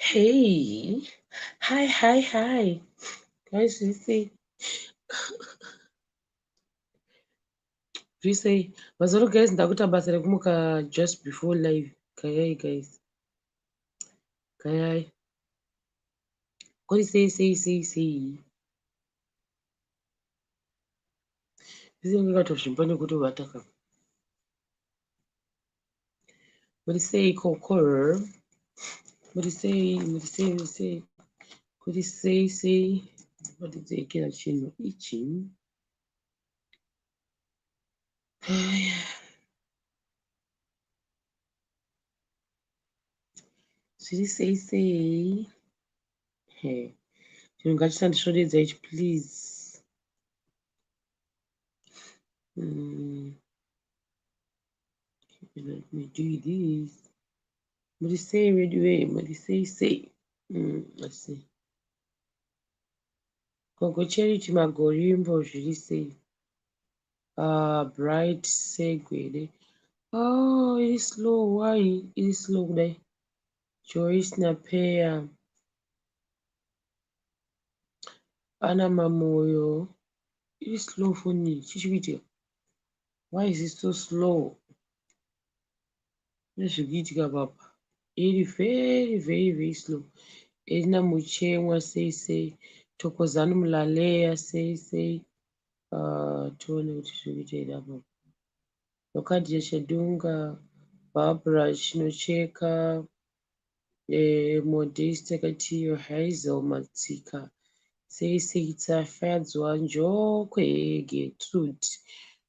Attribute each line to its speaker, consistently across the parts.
Speaker 1: Hey, hi, hi, hi. Guys, you see, you say, mazoro guys, ndakuita basa rekumuka just before live. Kayai guys. Kayai. Kori sei sei sei sei. Ndingatozvimba nekutovata ka. Muri sei ikoko? Muri sei, muri sei, muri sei? Kuri sei sei? Ndatidzekera chinhu ichi. Zviri sei sei? He. Chinhu ngachisandisvodedza ichi please. Let me do this. Muri sei veduwee, muri sei sei. Let's see. Gogo Charity Magorimbo zviri sei? Bright Segwere. Oh, iri slow. Why? Iri slow kudai. Joyce Napeya. Ana Mamoyo. Iri slow phone iyi. Chii chiri kuitika? Why is it so slow? Nezviri kuitika papa. Iri very very very slow. Erina Muchemwa sei sei. Thokozani Mulaleya sei sei. Tione kuti zviri kuita here apa. Locadia Chadunga, Barbara Chinocheka, Modeste Katiyo, Hazel Matsika, sei sei Tafadzwa Njokwe Gertrude,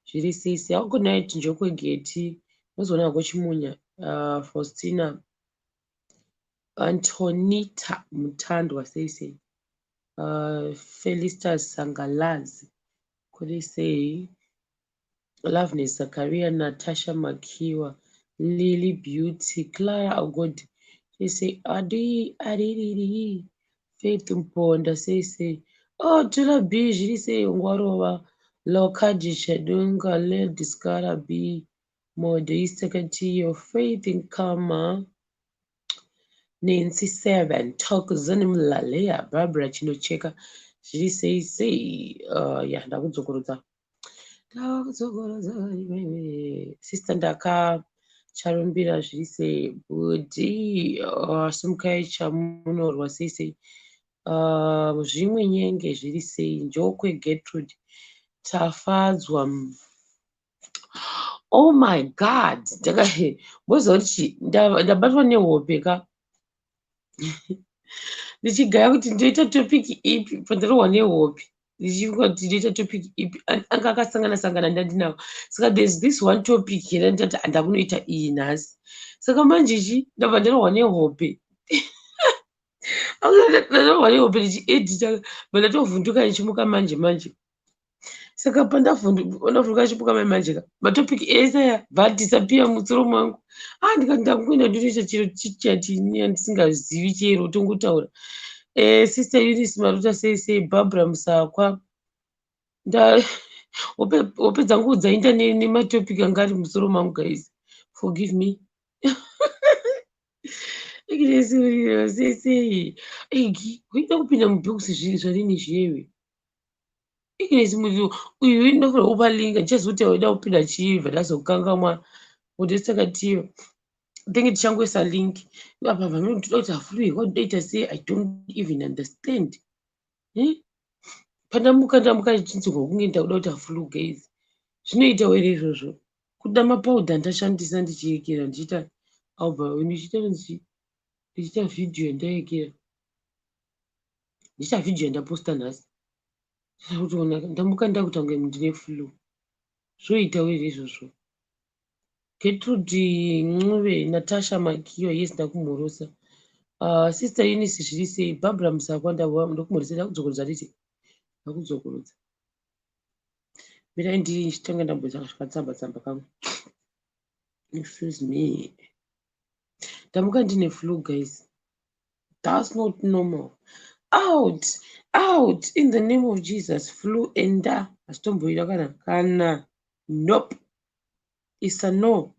Speaker 1: zviri sei sei. Good night Njokwe Geti, unozoona hako Chimunya, Faustina, Antonita Mutandwa sei sei. Felistas Sangalazi, kuri sei. Loveness Zakaria, Natasha Makiwa, Lily Beauty, Clara Ogodi, sei sei. Adi Aririri, Faith Mponda sei sei. Oh, Tula B zviri sei Ngwarova, Lokadi Chadunga, Lady Scara B, Modeste Katiyo, Faith Nkama, Nancy Seven, Thokozani Mlalea, Barbara Chinocheka, zviri sei sei. Ya, ndakudzokorodza. Ndakudzokorodza iwewe. Sister ndaka charumbira zviri sei. Budi, simukai chamunorwa sei sei. Zvimwe nyenge zviri sei. Njokwe Gertrude, Tafadzwa. Oh my God, moziva kuti ndabatwa nehope ka. Ndichigaya kuti ndoita topic ipi pandarohwa nehope. Ndichifunga kuti ndoita topic ipi anga akasangana sangana ndandinawo. Saka there's this one topic yandandati handakunoita iyi nhasi. Saka manje chi ndabva ndarohwa nehope. Ndarohwa nehope ndichiedita bva ndatovhunduka ndichimuka manje manje. Saka pandavhunduka ndichimuka manje manje ka matopic ese aya bva adisappear mumusoro mangu. Ah, ndikati ndakungoenda ndinoita chiro chichati ndisingazivi chero tongotaura. Sister Eunice Maruta sei sei, Barbara Musakwa. Hope dzangu dzaenda nematopic anga ari mumusoro mangu guys. Forgive me. Agnes sei sei. Egi, waida kupinda mubhokisi zvarini zviyewe. Agnes Muriwo, uyu ndinofanira kupa link ndichazoti waida kupinda chii ndazokangamwa. Modeste Katiyo. Tinge tichangoisa link. Apa vanotoda kuti afuluwe wadoita sei I don't even understand. Pandamuka ndamuka ndichinzwa kunge ndakuda kuti afulu guys. Zvinoita here izvozvo? Kuda mapowder andashandisa ndichiekera ndichiita album ndichiita ndichiita vhidhiyo yandaekera. Ndichiita vhidhiyo yandaposta nhasi. Kutoona ndamuka ndakuita kunge ndine flu. Zvoitawo here izvozvo? Gertrude Ncube, Natasha Makiwa, yes ndakumhorosa. Sister Eunice zviri sei? Barbara Musakwa ndokumhoresa ndakudzokorodza riti. Ndakudzokorodza. Mirai ndichitanga ndamboita zvakatsamba tsamba kangu. Excuse me. Ndamuka ndine flu guys. That's not normal. Out, out in the name of Jesus. Flu enda. Asitomboida kana kana. Nope. It's a no.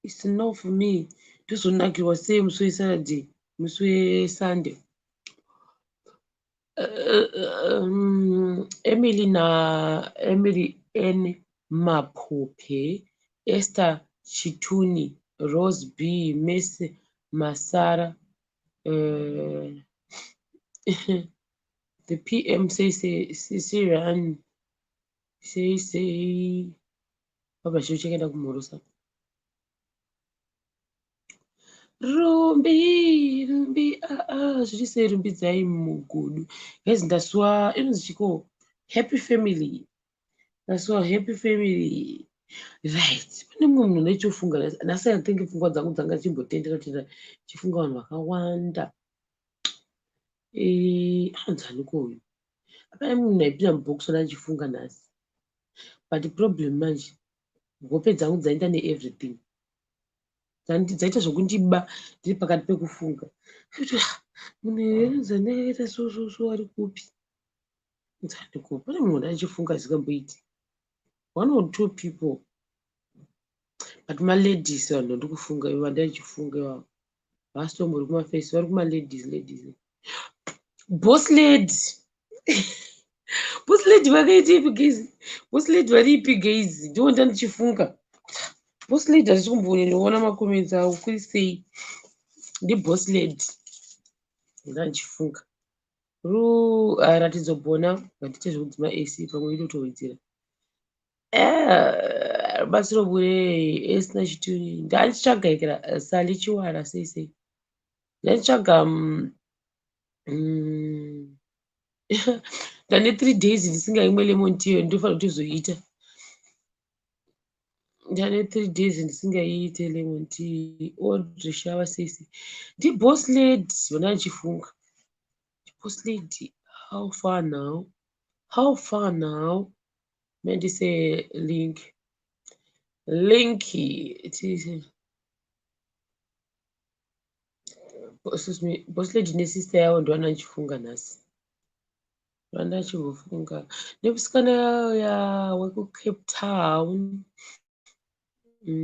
Speaker 1: It's a no for me. Ndozonakirwa sei musi weSaturday. Musi weSunday. Emily naEmily N Mapope, Esther Chituni, Rose B, Mercy Masara. The PM say say Siran say say Baba chakaenda kumhorosa. Rumbi, Rumbi, ah ah, zviri sei Rumbidzai Mugudu. Guys, ndasuwa inonzi chiko Happy Family. Ndasuwa Happy Family. Right. Pane mumwe munhu ndechofunga nhasi. I think pfungwa dzangu dzanga chimbotendera tendera chifunga vanhu vakawanda. Anonzi aniko uyu? Pane munhu aipinda mubhokisi randichifunga nhasi. But problem manje, hope dzangu dzaenda neeverything. Dzaita zvokundiba ndiri pakati pekufunga. Munhu anonzi ani akaita so so so ari kupi? Anonzi aniko? Pane munhu wandachifunga zvisingamboiti. One or two people. But maladies vanhu vandiri kufunga ivo vandaichifunga ivavo. Havasitombori kumafesi, vari kumaladies ladies. Boss lady. Boss lady vakaita ipi guys? Boss lady vari ipi guys? Ndivo ndandichifunga. Boss lady handisi kumbonyanya macomments avo kuri sei. Ndiboss lady. Ndandichifunga. Ratidzo Bona ngatiite zvekudzima AC pamwe inotowedzera. Rubatsiro bure Esina Chituni. Ndandichitsvaga ikira Sally Chiwara sei sei. Ndandichitsvaga ndane 3 days ndisingaimwe lemon tea, ndofanira kutozoita. Ndane 3 days ndisingaiite lemon tea. Audrey Shava sei sei. Ndiboss lady vandandichifunga. Boss lady, how far now? How far now? Mandise link. Link. It excuse me, boss lady nesister yavo ndovana ndichifunga nhasi. Vandachimbofunga nemusikana ya wekuCape Town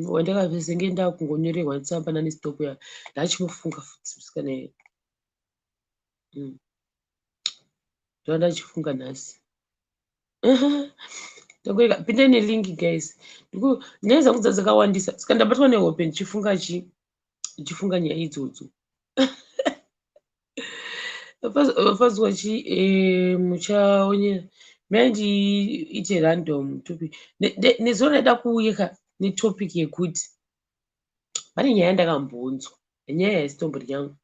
Speaker 1: wandakazenge ndakungonyorerwa tsamba naNestop ya, ndachimufunga futi musikana iye. Ndowandachifunga nhasi. Tangorega pindai nelink guys. Nyaya dzangu dzakawandisa saka ndabatwa nehope ndichifunga chi ndichifunga nyaya idzodzo. Vafadzwa chi muchaonyera mai ndiite random topic. Nezuro ndaida kuuya netopic yekuti pane nyaya yandakambonzwa, nyaya haisitombori yangu,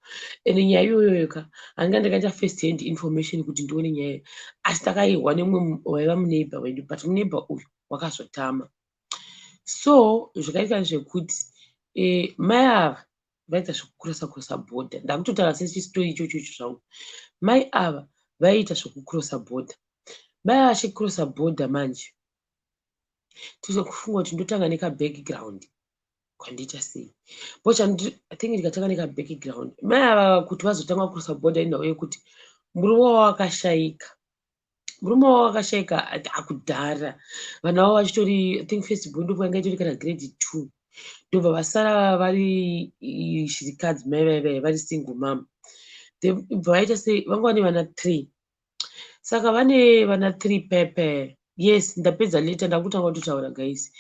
Speaker 1: ende nyaya iyoyoyo ka hanga ndakaita first hand information kuti ndione nyaya iyo, asi ndakaihwa nemumwe waiva muneighbour wedu, but muneighbour uyu wakazotama. So zvakaitika ndezvekuti mai ava vaita zvekucrossa crossa border. Ndakutotaura sechistori ichocho icho zvangu. Mai ava vaiita zvekucrossa border. Mai ava vachicrossa border manje, tizokufunga kuti ndotanga nekabackground kwandiita sei, because I think ndikatanga nekabackground, mai ava kuti vazotanga kucrossa border inhau yekuti murume wavo akashayika. Murume wavo akashayika akudhara, vana vavo vachitori, I think first born ndopainga itori kana grade 2, ndobva vasara vari shirikadzi. Mai vai vari single mum, bva vaita sei, vanga vane vana 3. Saka vane vana 3 pepe. Yes, ndapedza later, ndakutanga kutotaura guys.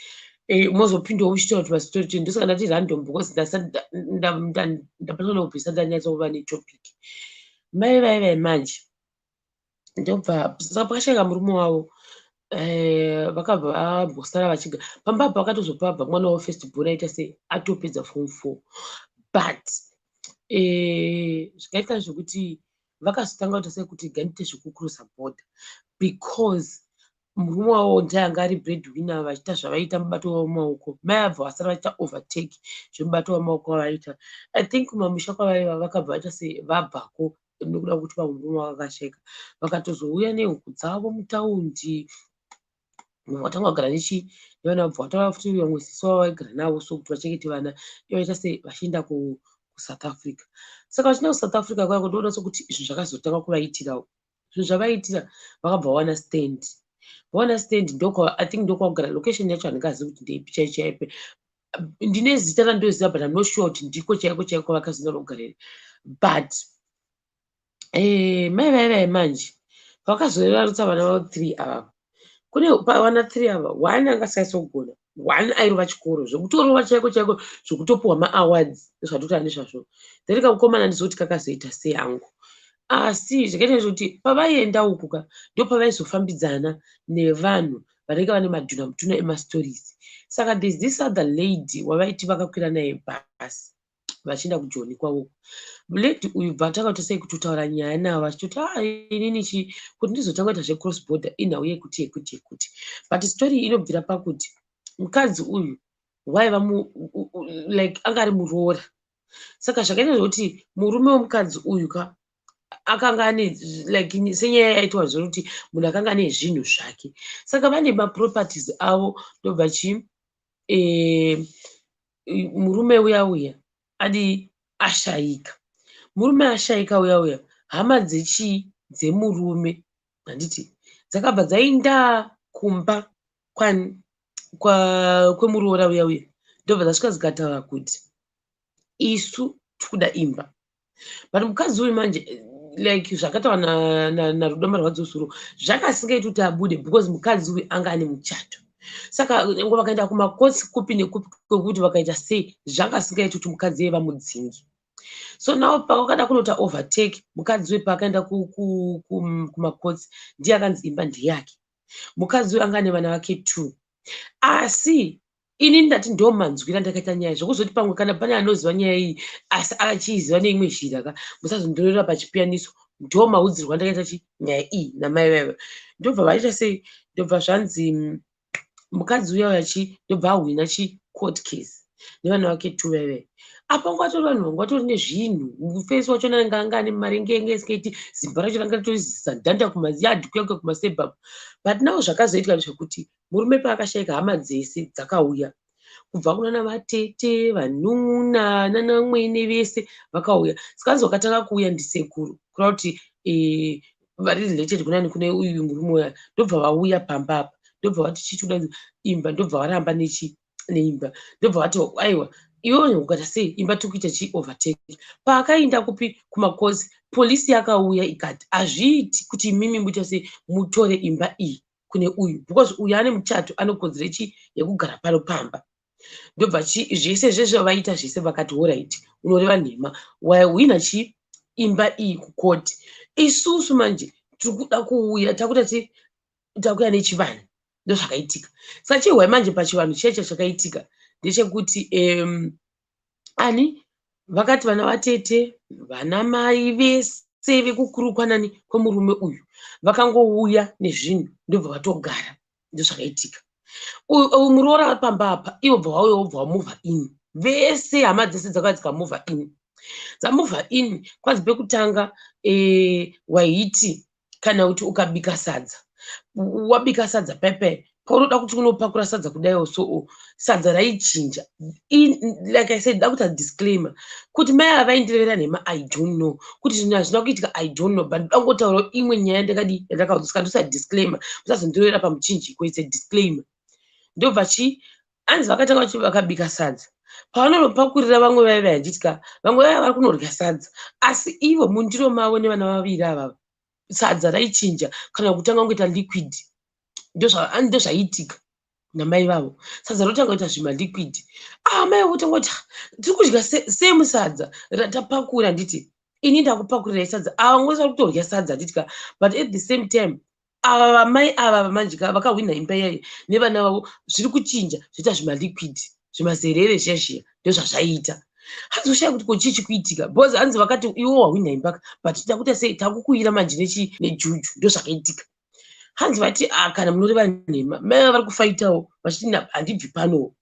Speaker 1: Mozopindawo muchitaura kuti mastori. Ndosaka ndati random because ndabatwa nehope ndanyatsokuva netopic. Mai vai manje ndobva saka pakashayika murume wavo, vakabva vambosara vachiga pamba apa. Vakatozopabva mwana wavo first born aita sei, atopedza form 4, but zvikaita zvekuti vakazotanga kuita sei kuti gandiite zvekucrossa border because murume wavo ndiye anga ari bread winner, vachiita zvavaita mubato wamaoko. Mai abva vasara vachiita overtake zvemubato wamaoko wavaita. I think kumamusha kwavaiva vakabva vaita sei, vabvako nekuda kwekuti murume wavo akashayika. Vakatozouya nehuku dzavo mutaundi, vatanga kugara nechi nevana, vabva vatora futi vamwe sisi vavo vaigara navo so kuti vachengete vana. Ivo vaita sei, vachienda kuSouth Africa. Saka vachienda kuSouth Africa kwako, ndoona sekuti zvinhu zvakazotanga kuvaitirawo. Zvinhu zvavaitira, vakabva vawana stand. Vawana stand ndokwa, I think ndokwakugara. Location yacho handingazivi kuti ndeipi chaicho chaipo. Ndine zita randoziva but I'm not sure kuti ndiko chaiko chaiko vakazoenda kugara here. But mai vaivai manje vakazorerutsa vana vavo three ava. Kune pavana three ava, one anga asingaisi kugona, one airova chikoro zvekutorova chaiko chaiko, zvekutopiwa maawards, zvatoita nezvazvo. Then kamukomana ndizoti kakazoita seyangu, asi zvakaita kuti pavaienda uku ka, ndopavaizofambidzana nevanhu vanenge vane madhuna mutuna emastories. Saka there's this other lady wavaiti vakakwira naye bhasi vachienda kuJoni kwavoko. Lady uyu bva atanga kuita sei, kutotaura nyaya navo vachitoti, "A, inini chi kuti ndizotanga kuita zvecross border inhau yekuti, yekuti, yekuti." But story iyi inobvira pakuti mukadzi uyu waiva like anga ari muroora. Saka zvakaita zvekuti murume wemukadzi uyu ka akanga ane, like senyaya yaitwa zvekuti munhu akanga ane zvinhu zvake, saka vane maproperties avo. Ndobva chi murume uya uya adi ashayika. Murume ashayika uya uya, hama dzechii, dzemurume, handiti, dzakabva dzaenda kumba kwemuroora uya uya, ndobva dzasvika dzikataura kuti, "Isu tikuda imba." But mukadzi uyu manje, like zvakataura naRudo Marwadzo zuro, zvakasingaiti kuti abude because mukadzi uyu anga ane muchato. Saka ngo vakaenda kumakotsi kupi nekupi kwekuti vakaita sei, zvakasingaiti kuti mukadzi iye vamudzingi. So now pavakada kunoita overtake, mukadzi uyu paakaenda kumakotsi, ndiye akanzi imba ndeyake. Mukadzi uyu anga ane vana vake two. Asi inini ndati ndo manzwira ndakaita nyaya, zvokuzoti pamwe kana pane anoziva nyaya iyi asi achiiziva neimwe zhira ka, musazondorera pachipiyaniso. Ndo maudzirwo andakaita chi nyaya iyi namai vaiva. Ndobva vaita sei, ndobva zvanzi mukadzi uya uya chi ndobva ahwina chi court case nevana vake two vaive apa. Ungatori vanhu vanga vatori nezvinhu, mufesi wachona anga anga ane mari ngenge isingaiti, zimba racho ranga ritori zandanda kumayadhi kuya kuya kumasuburbs. But now zvakazoitika ndezvekuti murume paakashayika, hama dzese dzakauya, kubva kunana vatete, vanun'una, nanamwene, vese vakauya. Saka vakatanga kuuya ndisekuru, kureva kuti vari related kunani, kune uyu murume uya. Ndobva vauya pamba apa, ndobva vati chichikuda imba, ndobva varamba nechi neimba. Ndobva vati, "Aiwa, iwewe ukaita sei, imba tiri kuita chi overtake." Paakaenda kupi, kumakosi, polisi yakauya ikati, "Hazviiti kuti imimi muite sei, mutore imba iyi kune uyu, because uyu ane muchato, anokodzero chi yekugara pano pamba." Ndobva zvese zvese vaita zvese, vakati, "Alright, unoreva nhema, wahwina chi imba iyi kukoti. Isusu manje tiri kuda kuuya, takuita sei, takuya nechivanhu." Ndozvakaitika. Saka chihwai manje pachivanhu chiya, chakaitika ndechekuti ani vakati vana vatete, vana mai vese vekukuru kwanani kwemurume uyu vakangouya nezvinhu, ndobva vatogara. Ndozvakaitika. Uyu muroora ari pamba apa, ivo bva vauya, vobva vamove in vese. Hama dzese dzakauya dzikamove in, dzamove in. Kwanzi pekutanga waiti kana kuti ukabika sadza, wabika sadza paipai, paunoda kuti unopakura sadza kudaiwo, so sadza raichinja. Like I said, da kuita disclaimer kuti mai ava vaindirevera nhema, I don't know kuti zvinhu hazvina kuitika, I don't know, but ndoda kungotaurawo imwe nyaya ndakadi yandakaudzwa. Saka ndoisa disclaimer, musazondirevera pamuchinjiko, it's a disclaimer. Ndobva chi hanzi vakatanga vakabika sadza, pavanonopakurira vamwe vaiva, handiti, vamwe vaiva vari kunorya sadza, asi ivo mundiro mavo nevana vaviri avava sadza raichinja kana kutanga kungoita liquid. Ndozvaiitika namai vavo, sadza rotanga kuita zvimaliquid. Ah, mai votanga kuti, "Tiri kudya same sadza ratapakura, handiti? Ini ndakupakurirai sadza, ava vamwe vari kutorya sadza, handiti ka?" But at the same time ava vamai ava vamanje vakahwina imba iyai nevana vavo, zviri kuchinja zvoita zvimaliquid, zvimazerere zviya zviya. Ndozvazvaiita. Hanzi ushaya kuti ko chii chikuitika, because hanzi vakati, "Iwe wahwina imba, but takuita sei, takukuyira manje nejuju." Ndozvakaitika. Hanzi vati, "Ah, kana munoreva nhema." Mai vari kufaitawo vachiti, "Handibvi panowo."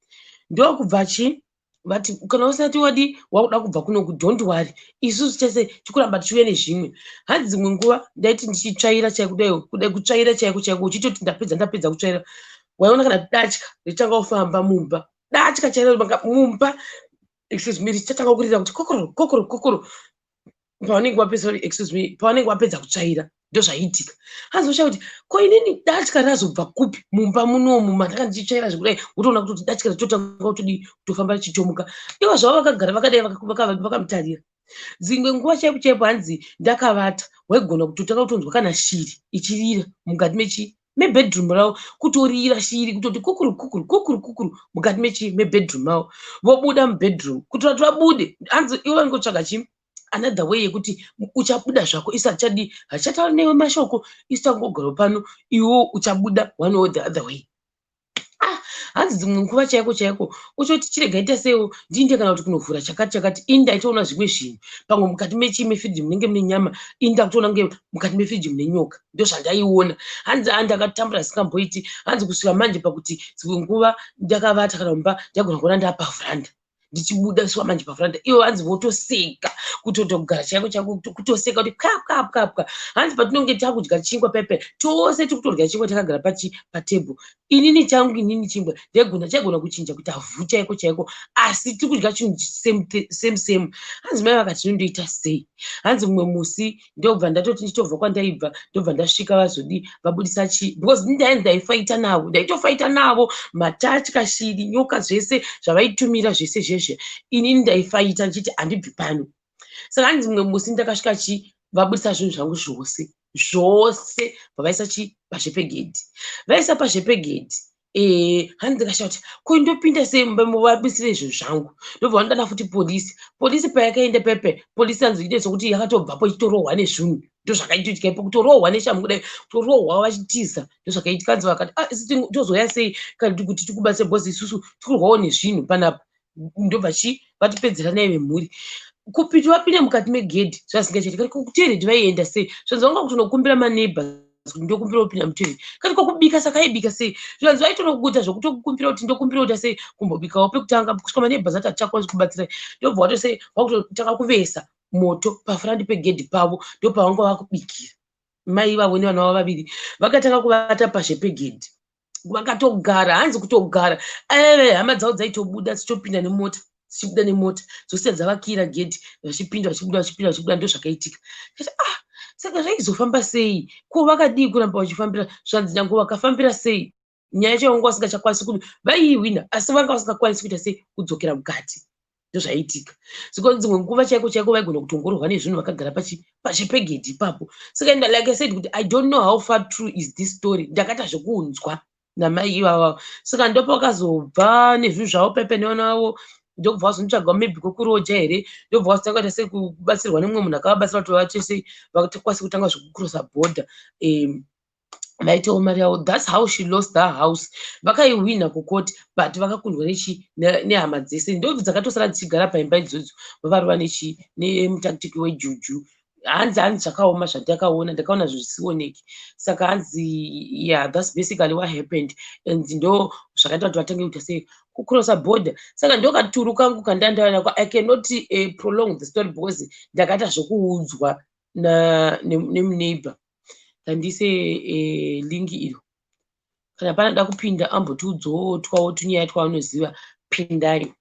Speaker 1: Ndokubva chi vati, "Kana usati wadi wakuda kubva kunoku, don't worry, isusu chese tikuramba tichiuya nezvimwe." Hanzi dzimwe nguva ndaiti ndichitsvaira chaiko kudai, kudai kutsvaira chaiko chaiko, uchitoti ndapedza, ndapedza kutsvaira, waiona kana datya richitanga kufamba mumba, datya chairo mumba, excuse me, richatanga kurira kuti kokoro kokoro kokoro pavanenge wapedza, excuse me, pavanenge wapedza kutsvaira. Ndozvaiitika. Hanzi ushaya kuti ko inini datya razobva kupi mumba munomu mandanga ndichitsvaira zvekudai, wotoona kutoti datya richotanga kutodii, kutofamba richitomuka. Ivo zvavo vakagara vakadai, vakamutarira. Dzimwe nguva chaipo chaipo hanzi ndakavata, waigona kutotanga kutonzwa kana shiri ichirira mukati mechi mebedroom ravo, kutorira shiri kutoti kukuru kukuru kukuru kukuru mukati mechi mebedroom mavo. Vobuda mubedroom kutora kuti vabude, hanzi ivo vangotsvaga chi another way yekuti uchabuda zvako, isu hatichadi, hatichataura newe mashoko, isu tangogara pano, iwo uchabuda one or the other way. Ah, hanzi dzimwe nguva chaiko chaiko uchoti chirega ita seiwo ndiinde kana kuti kunovhura chakati chakati, ini ndaitoona zvimwe zvinhu pamwe mukati mefiriji munenge mune nyama, ini ndakutoona kunge mukati mefiriji mune nyoka, ndozvandaiona. Hanzi a ndakatambura zisingamboiti. Hanzi kusvika manje pakuti dzimwe nguva ndakavata kana mumba, ndagona kuona ndapavhuranda ndichibuda swa manje pavhuranda ivo, hanzi votoseka, kutoita kugara chaiko chaiko, kutoseka kuti pwa pwa pwa pwa. Hanzi patinonge takudya chingwa pepe tose tikutodya chingwa takagara pachi patebhuru, inini changu inini chingwa ndaigona chaigona kuchinja kuita vhu chaiko chaiko, asi tiri kudya chinhu same same same. Hanzi mai vakati zvinondoita sei? Hanzi mumwe musi ndobva ndatoti ndichitobva kwandaibva, ndobva ndasvika vazodi vabudisa chi because ndainzi ndaifaita navo, ndaitofaita navo matatya, shiri, nyoka, zvese zvavaitumira zvese zvezve, inini ndaifaita ndichiti handibvi pano. Saka hanzi mumwe musi ndakasvika chi vabudisa zvinhu zvangu zvose zvose, vavaisa chi pazhepegedhi, vaisa pazhepegedhi. Hanzi ndikashaya kuti ko ndopinda sei mumba muvabisire zvinhu zvangu. Ndobva vandana futi polisi. Polisi payakaenda pepe, polisi hanzi ite sekuti yakatobvapo ichitorohwa nezvinhu, ndozvakaitika ipo, kutorohwa neshamhu kudai, kutorohwa vachitiza, ndozvakaitika. Hanzi vakati, ah, isi tozoya sei kana kuti tikubatsire, because isusu tikurwawo nezvinhu panapa. Ndobva chi vatipedzera naye vemhuri kupiti vapinde mukati megedhi zvasingachaiti. Kati kutoilet vaienda sei? Zvanzi vanga kutonokumbira maneighbors kuti ndokumbira kupinda mutoilet. Kati kwakubika saka aibika sei? Zvanzi vaitonokuita zvokutokumbira kuti ndokumbira kuita sei kumbobikawo pekutanga kusvika maneighbors ati hatichakwanisi kubatsirai. Ndobva watosei vakutotanga kuvesa moto pafront pegedhi pavo, ndopavanga vakubikira. Mai ivavo nevana vavo vaviri vakatanga kuvata pazhe pegedhi, vakatogara, hanzi kutogara eve hama dzavo dzaitobuda dzichitopinda nemota, dzichibuda nemota, dzosiya dzavakira gedhi, vachipinda vachibuda, vachipinda vachibuda. Ndozvakaitika. Kati ah, saka zvaizofamba sei? Ko vakadii kuramba vachifambira? Zvanzi nyange vakafambira sei, nyaya yacho vanga vasingachakwanisi ku vaiihwina, asi vanga vasingakwanisi kuita sei kudzokera mukati. Ndozvaiitika. Saka dzimwe nguva chaiko chaiko vaigona kutongorwa nezvinhu vakagara pachipegedhi ipapo. Saka like I said kuti I don't know how far true is this story, ndakaita zvekunzwa namai ivava. Saka ndopakazobva nezvinhu zvavo pepe nevana vavo, ndokubva vazonotsvaga maybe kwekuroja here, ndobva vazotanga kuita sei kubatsirwa nemumwe munhu akavabatsira kuti vaite sei vakwanise kutanga zvekucrossa border, vaitawo mari yavo. That's how she lost her house. Vakaihwina kukoti, but vakakundwa nechi nehama dzese, ndo dzakatosara dzichigara paimba idzodzo, vavarova nechi nemutactic wejuju. Hanzi zvakaoma zvandakaona, ndakaona zvisioneki. Saka hanzi, yeah, that's basically what happened and ndo zvakaita kuti vatange kuita sei kucrossa border. Saka ndokaturu kangu kandandaonako. I cannot prolong the story because ndakaita zvokuudzwa nemuneighbor. Kandise link iro, kana panada kupinda ambotiudzawo twawo tunyaya twavanoziva, pindai.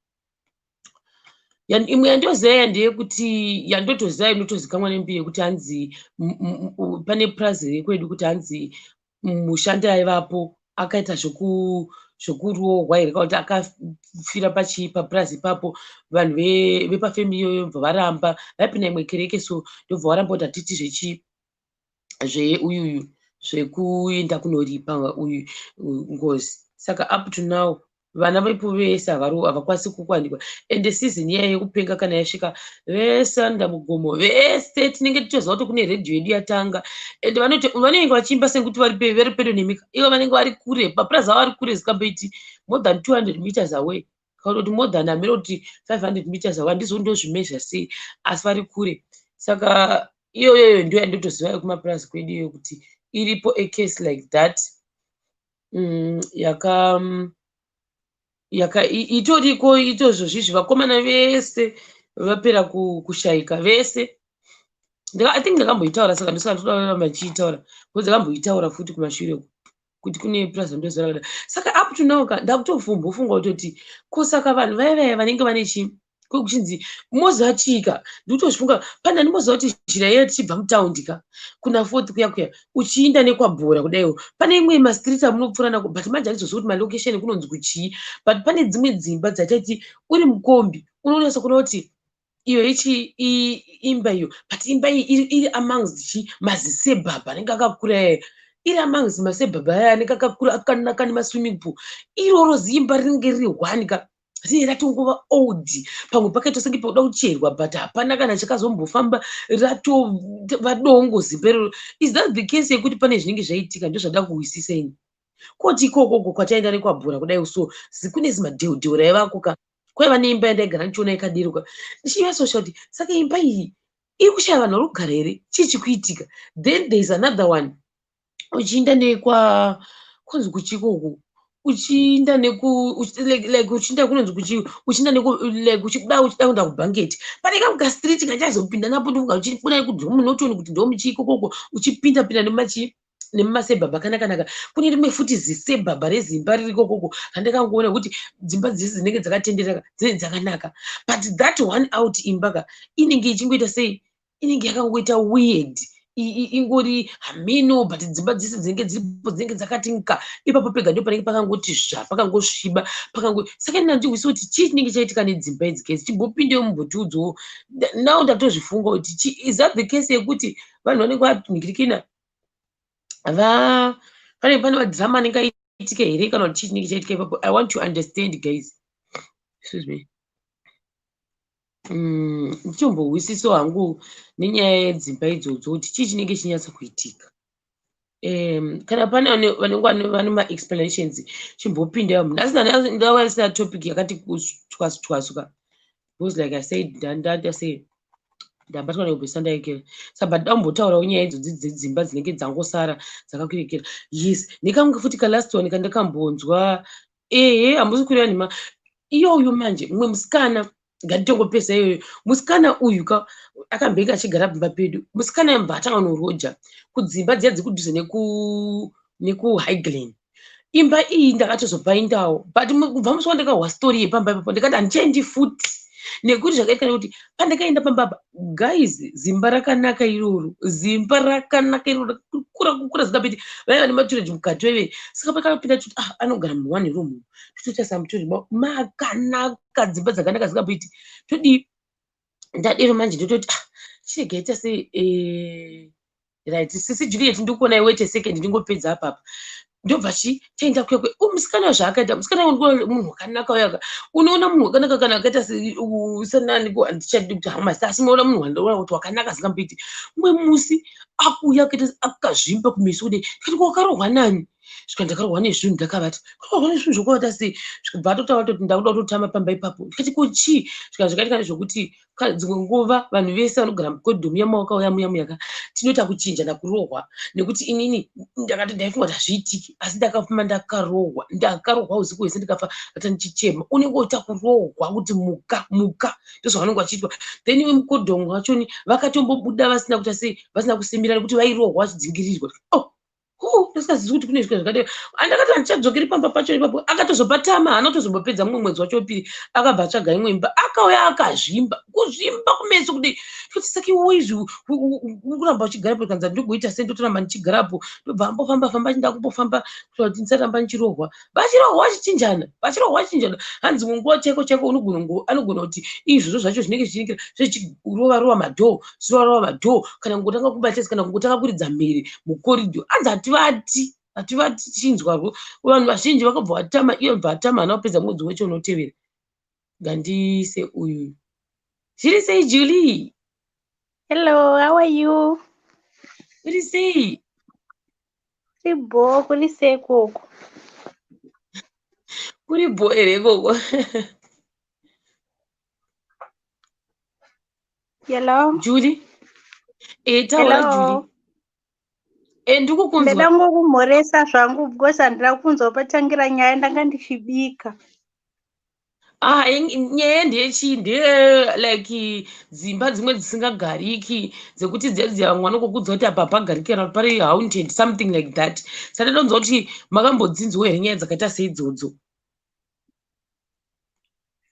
Speaker 1: Imwe yandoziva ndeyekuti yandotoziva inotozikanwa nembiri yekuti hanzi pane purazi rekwedu kuti hanzi mushandi aivapo akaita zvekurohwa here kana kuti akafira papurazi ipapo. Vanhu vepafamily iyoyo bva varamba, vaipinda imwe kereke, so ndobva varamba kuti hatiti zvechi zveuyuyu zvekuenda kunoripa uyu ngozi. Saka up to now vana vepo vese havakwanisi kuwanikwa. Ende season iya yekupenga kana yasvika, vese vanoenda mugomo vese. Tinenge tichoziva kuti kune redhiyo yedu yatanga, ende vanenge vachiimba sekuti vari pedo nemika, ivo vanenge vari kure, papurazi avo vari kure zikamboiti more than 200 meters away kana kuti more than hameno kuti 500 meters away, handizivi ndozvimeasure sei, asi vari kure. Saka iyoyoyo ndo yandotoziva yekumapurazi kwedu iyoyo kuti iripo a case like that yaka yaka itoriko itozvozvizvi. Vakomana vese vapera kushayika vese. I think ndakamboitaura, saka ndosaka ndoda kuramba ndichiitaura because ndakamboitaura futi kumashure kuti kune purazi randoziva rakadai. Saka up to now ka ndakutofumbofunga kutoti ko saka vanhu vaya vaya vanenge vane chi kwekuchinzi moziva chika, ndikutozvifunga pane andimboziva kuti zhira iya tichibva mutaundi ka kuna Fourth kuya kuya uchiinda nekwabhora kudaiwo, pane imwe mastreet amunopfuura nako, but manje handizozivi kuti malocation kunonzi kuchii, but pane dzimwe dzimba dzataiti uri mukombi unonyatsa kuona kuti Iyo ichi imba iyo, but imba iyi iri amongst chi mazisebhabha anenge akakura aya, iri amongst masebhabha aya anenge akakura akanaka nemaswimming pool. Iroro ziimba rinenge riri one ka, rinenge ratongova old. Pamwe pakaita senge pauda kucherwa, but hapana kana chakazombofamba, ratova dongo zimba iroro. Is that the case yekuti pane zvinenge zvaitika? Ndozvada kuhwisisa ini. Koti ikokoko kwataenda nekwabhora kudai, so kune zimadheudheu raivako ka, kwaiva neimba yandaigara ndichiona yakadiruka, ndichinyatsoshaya kuti saka imba iyi iri kushaya vanhu vari kugara here? Chii chikuitika? Then there is another one uchiinda nekwa kunzi kuchikoku, uchiinda neku like uchiinda kunonzi kuchi, uchiinda neku like uchida kuenda kuBhanket, pane kamwe kastreet kachazopinda napo. Ndofunga uchibuda kuDomu kuti ndomuchiikokoko, uchipinda pinda nemachi nemumasebhabha akanaka. Kune rimwe futi zisebhabha rezimba riri ikokoko randakangoona kuti dzimba dzese dzinenge dzakatenderera dzinenge dzakanaka, but that one out imba ka inenge ichingoita sei, inenge yakangoita weird, ingori hameno, but dzimba dzese dzinenge dziripo dzinenge dzakati nka. Ipapo pega ndo panenge pakangoti zva, pakangosviba pakango. Saka ina ndihwisi kuti chii chinenge chaitika nedzimba idzi kesi. Chimbopindewo mumbotiudzowo. Now ndatozvifunga kuti is that the case yekuti vanhu vanenge vanhingirikina va pane madhirama anenge aitika here, kana kuti chii chinenge chaitika ipapo? I want to understand, guys, excuse me. Ndichombohwisiso hangu nenyaya yedzimba idzodzo kuti chii chinenge chinyatsa kuitika. Kana pane vanenge vane maexplanations, chimbopinda munhu asina. Ndauya isina topic yakati twasu twasu ka, because like I said, ndanda sei, ndabatwa nekubvisa ndaikera. Saka but dambotaurawo nyaya idzodzi dzedzimba dzinenge dzangosara dzakakurekera. Yes, nekamwe futi kalast one kandakambonzwa. Ehe, hamusi kureva nhema. Iyoyo manje mumwe musikana, ngatitongopesa iyoyo. Musikana uyu ka akambenge achigara pamba pedu. Musikana mbva atanga noroja kudzimba dziya dziri kudhuze nekuHighglen. Imba iyi ndakatozopaindawo, but kubva musi wandakahwa story yepamba ipapo, ndikati handichaendi futi, nekuti zvakaitika nekuti pandakaenda pamba apa, guys, zimba rakanaka iroro, zimba rakanaka iroro, kukura kukura zingapiti. Vaiva nematoilet mukati vaive. Saka pakapinda toti, ah, anogara muone room, totoita samutoilet makanaka, dzimba dzakanaka zingapiti. Todii? Ndadero manje ndototi, ah, chiregaita sei. Right, sisi Juliet, ndikuonai. Wait a second, ndingopedza apapa. Ndobva chi taenda kuya. Musikana zvaakaita, musikana munhu wakanaka uyaka. Unoona munhu wakanaka kana akaita sanani, handichadi kuti hamasi, asi unoona munhu wandoona kuti wakanaka zingambiti. Mumwe musi akuuya akaita akazvimba kumeso kudai. Kati, wakarohwa nani? Svika, ndakarohwa nezvinhu ndakavata. Karohwa nezvinhu zvokuvata sei? Svikabva atotaura toti, ndakuda kutotama pamba ipapo. Ndikati, ko chii? Svika, zvakaitika ndezvokuti dzimwe nguva vanhu vese vanogara mukoridho muya mawakauya muya muyaka, tinoita kuchinjana kurohwa, nekuti inini ndakati ndaifunga kuti hazviitiki, asi ndakafuma ndakarohwa. Ndakarohwa usiku hwese, ndikafa ata ndichichema. Unenge uchiita kurohwa kuti muka, muka, ndozvavanenge vachiitwa. Then iwe mukoridho wachoni vakatombobuda vasina kuita sei, vasina kusimira, nekuti vairohwa vachidzingirirwa. Oh, ndisikazivi kuti kune zvika zvakadai. Andakati handichadzokeri pamba pacho ipapo. Akatozopatama, haana kutozombopedza mumwe mwedzi wacho wepiri, akabva atsvaga imwe imba. Akauya akazvimba, kuzvimba kumeso kudai. Toti, saka iwe izvi uri kuramba uchigarapo? Kanza, ndogoita sei? Ndotoramba ndichigarapo. Ndobva ambofamba famba, achinda kumbofamba kuitira kuti ndisaramba ndichirohwa. Vachirohwa vachichinjana, vachirohwa vachichinjana. Hanzi nguva chaiko chaiko unogona, anogona kuti izvozvo zvacho zvinenge zvichinikira zvichirova rova madhoo, zvirova rova madhoo, kana kungotanga kubatisa, kana kungotanga kuridza mhere mukoridho. Hanzi hativati, hativati tichinzwarwo. Vanhu vazhinji vakabva vatama. Iye bva atama, haana kupedza mwedzi wacho unotevera. Ngandise uyu. Zviri sei, Julie?
Speaker 2: Hello, how are you?
Speaker 1: Uri sei?
Speaker 2: Tibho, kuri sei koko?
Speaker 1: Kuri bho here ikoko?
Speaker 2: Hello.
Speaker 1: Julie, e taura.
Speaker 2: Hello.
Speaker 1: Julie, e ndikukunzwa.
Speaker 2: Ndada ngokumhoresa zvangu because handina kunzwa patangira nyaya, ndanga ndichibika.
Speaker 1: Ah, nyaya ndeyechii? Ndeye like dzimba dzimwe dzisingagariki, dzekuti dziya dziya vamwe vanokokudza kuti apa hapagariki kana kuti pari haunted, something like that. Saka ndadonzwa kuti makambodzinzwa here nyaya dzakaita seidzodzo?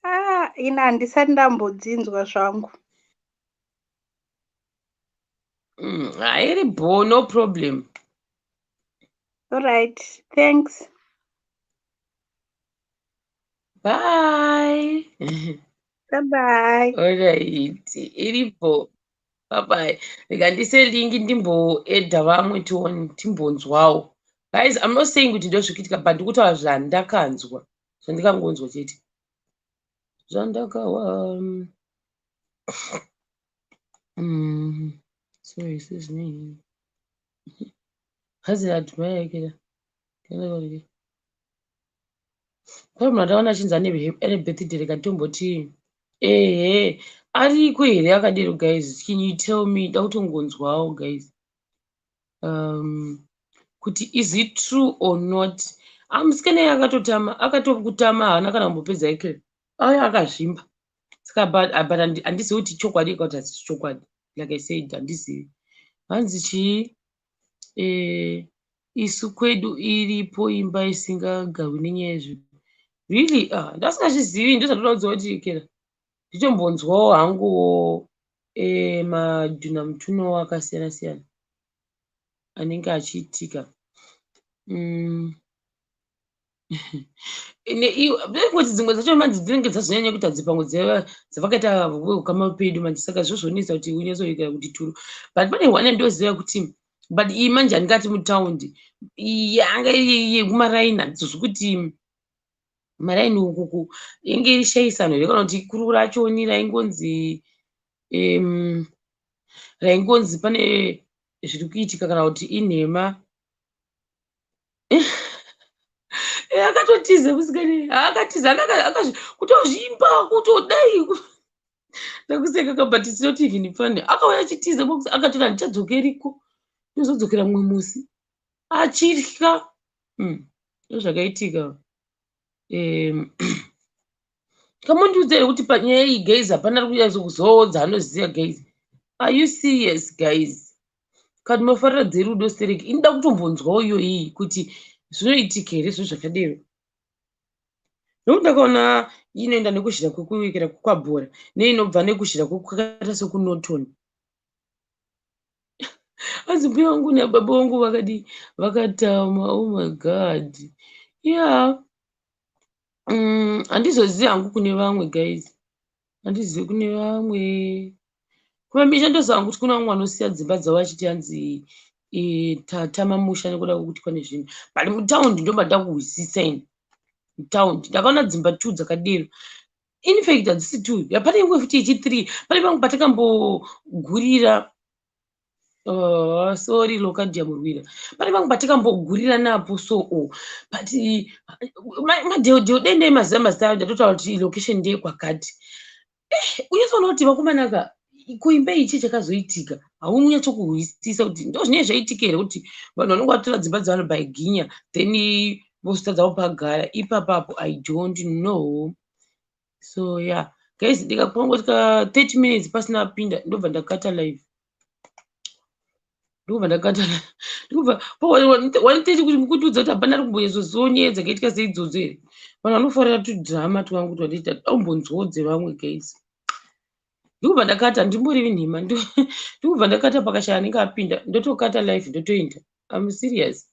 Speaker 2: Ah, ina handisati ndambodzinzwa zvangu.
Speaker 1: Hairi bho, no problem.
Speaker 2: All right, thanks.
Speaker 1: Bye.
Speaker 2: Bye bye.
Speaker 1: Alright, iripo. Bye bye. Rega ndise link ndimboedha vamwe tione, timbonzwawo. Guys, I'm not saying kuti ndozvikuitika, but ndikutaura zvandakanzwa, zvandikangonzwa chete, zvandakawa. Sorry, excuse me. Hazi admire kera kera kwa munhu andaona achinzi ane birthday. Rega tomboti ehe, ariko here akadero? Guys, can you tell me? Da kutongonzwawo, guys, kuti is it true or not? Amusikana iye akatotama, akatokutama, haana kana kumbopedza ikere, auya akazvimba. Saka but handizivi kuti chokwadi kana kuti hachisi chokwadi. Like I said, handizivi. Hanzi chii? Isu kwedu iripo imba isingagarwi nenyaya yezvinhu. Really? Ah, ndasingazvizivi. Ndozvandoda kuziva kuti kera nditombonzwawo hanguwo madhunamutune akasiyana siyana anenge achiitika. Kuti dzimwe dzacho manje dzinenge dzazonyanya kuita dzipango dzavakaita veukama pedu manje, saka zvozvonetsa kuti unyatsoita kuti true. But pane one yandoziva kuti, but iyi manje handingati mutaundi, yanga iri yekumaraini. Handizozvi kuti maraini ukuku inge iri shayisano here, kana kuti ikuru rachoni raingonzi pane zviri kuitika, kana kuti inhema. Akatotiza musikana, akatiza kutozvimba, kutodai. Ndakuseka ka, but it's not even funny. Akauya achitiza, akatoti handichadzokeriko, ndozodzokera mumwe musi, achitya. Ndozvakaitika. Kamondiudza here kuti panyaya iyi, guys, hapana ari kunyatsokuzoodza anoziva? Guys, are you serious, guys? Kana munofarira dzerudo stereki, inoda kutombonzwawo iyoyi kuti zvinoitika here zvinhu zvakadero, nokuti ndakaona inoenda nekuzhira kwekuwekera kwabhora neinobva nekuzhira kwakaita sekuNorton. Hanzi mbuya vangu nababa vangu vakadii, vakatama. Oh my God, yeah. Handizozivi hangu kune vamwe, guys, handizivi kune vamwe. Kumamisha ndoziva hangu kuti kuna vamwe vanosiya dzimba dzavo vachiti hanzi tatama musha nekuda kwekuti pane zvinhu. But mutaundi ndomada kuhwisisa ini. Mutaundi ndakaona dzimba two dzakadero. In fact hadzisi two, pane imwe futi yechi3. Pane pamwe patakambogurira. Oh, sorry, Lokadia Murwira. Pane pamwe patakambogurira napo so o, but madheodheo dei ndei maziva mazita ayo, ndatotaura kuti location ndeyekwakati. Unyatsoona kuti vakomanaka kuimba ichi chakazoitika, haunyatsokuhwisisa kuti ndo zvinenge zvaitika here, kuti vanhu vanonge vatora dzimba dzevanhu by ginya, then vozotadza kupagara ipapapo. I don't know. So yeah, guys, ndikangosvika 30 minutes pasina apinda, ndobva ndakata live, ndobva ndakata, ndobva 1:30 kuti mukundiudza kuti hapana ari kumbonyatsozivawo nyaya dzakaitika seidzodzo here. Vanhu vanofarira tudhirama twangu twandiita daumbonzwawo dzevamwe, guys. Ndikubva ndakata, ndimborevi nhema, ndikubva ndakata. Pakashaya anenge apinda, ndotokata live, ndotoenda. I'm serious.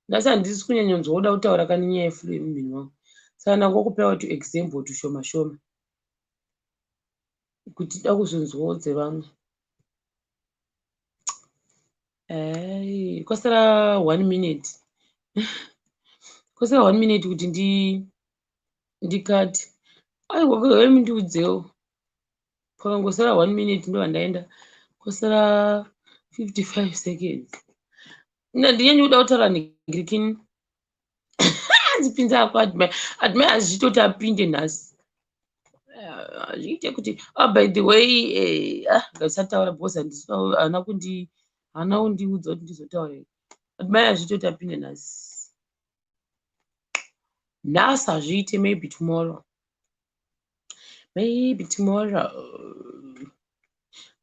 Speaker 1: Nhasi handisi kunyanyonzwa kuda kutaura kani nyaya yeflow yemumhino wangu, saka ndangokupawo tu example tushoma shoma kuti da kuzonzwawo dzevamwe. Ai, kwasara one minute, kwasara one minute kuti ndikati aiwa, mundiudzewo. Pakangosara one minute ndobva ndaenda. Kwasara 55 seconds. Ndinyanyi kuda kutaura negirikini. Dzipinza ako, Admire. Admire hazvichitoti apinde nhasi, hazviite kuti. Oh, by the way, ah, ngasataura because haana kundi haana kundiudza kuti ndizotaura here. Admire hazviitoti apinde nhasi, nhasi hazviite. Maybe tomorrow, maybe tomorrow.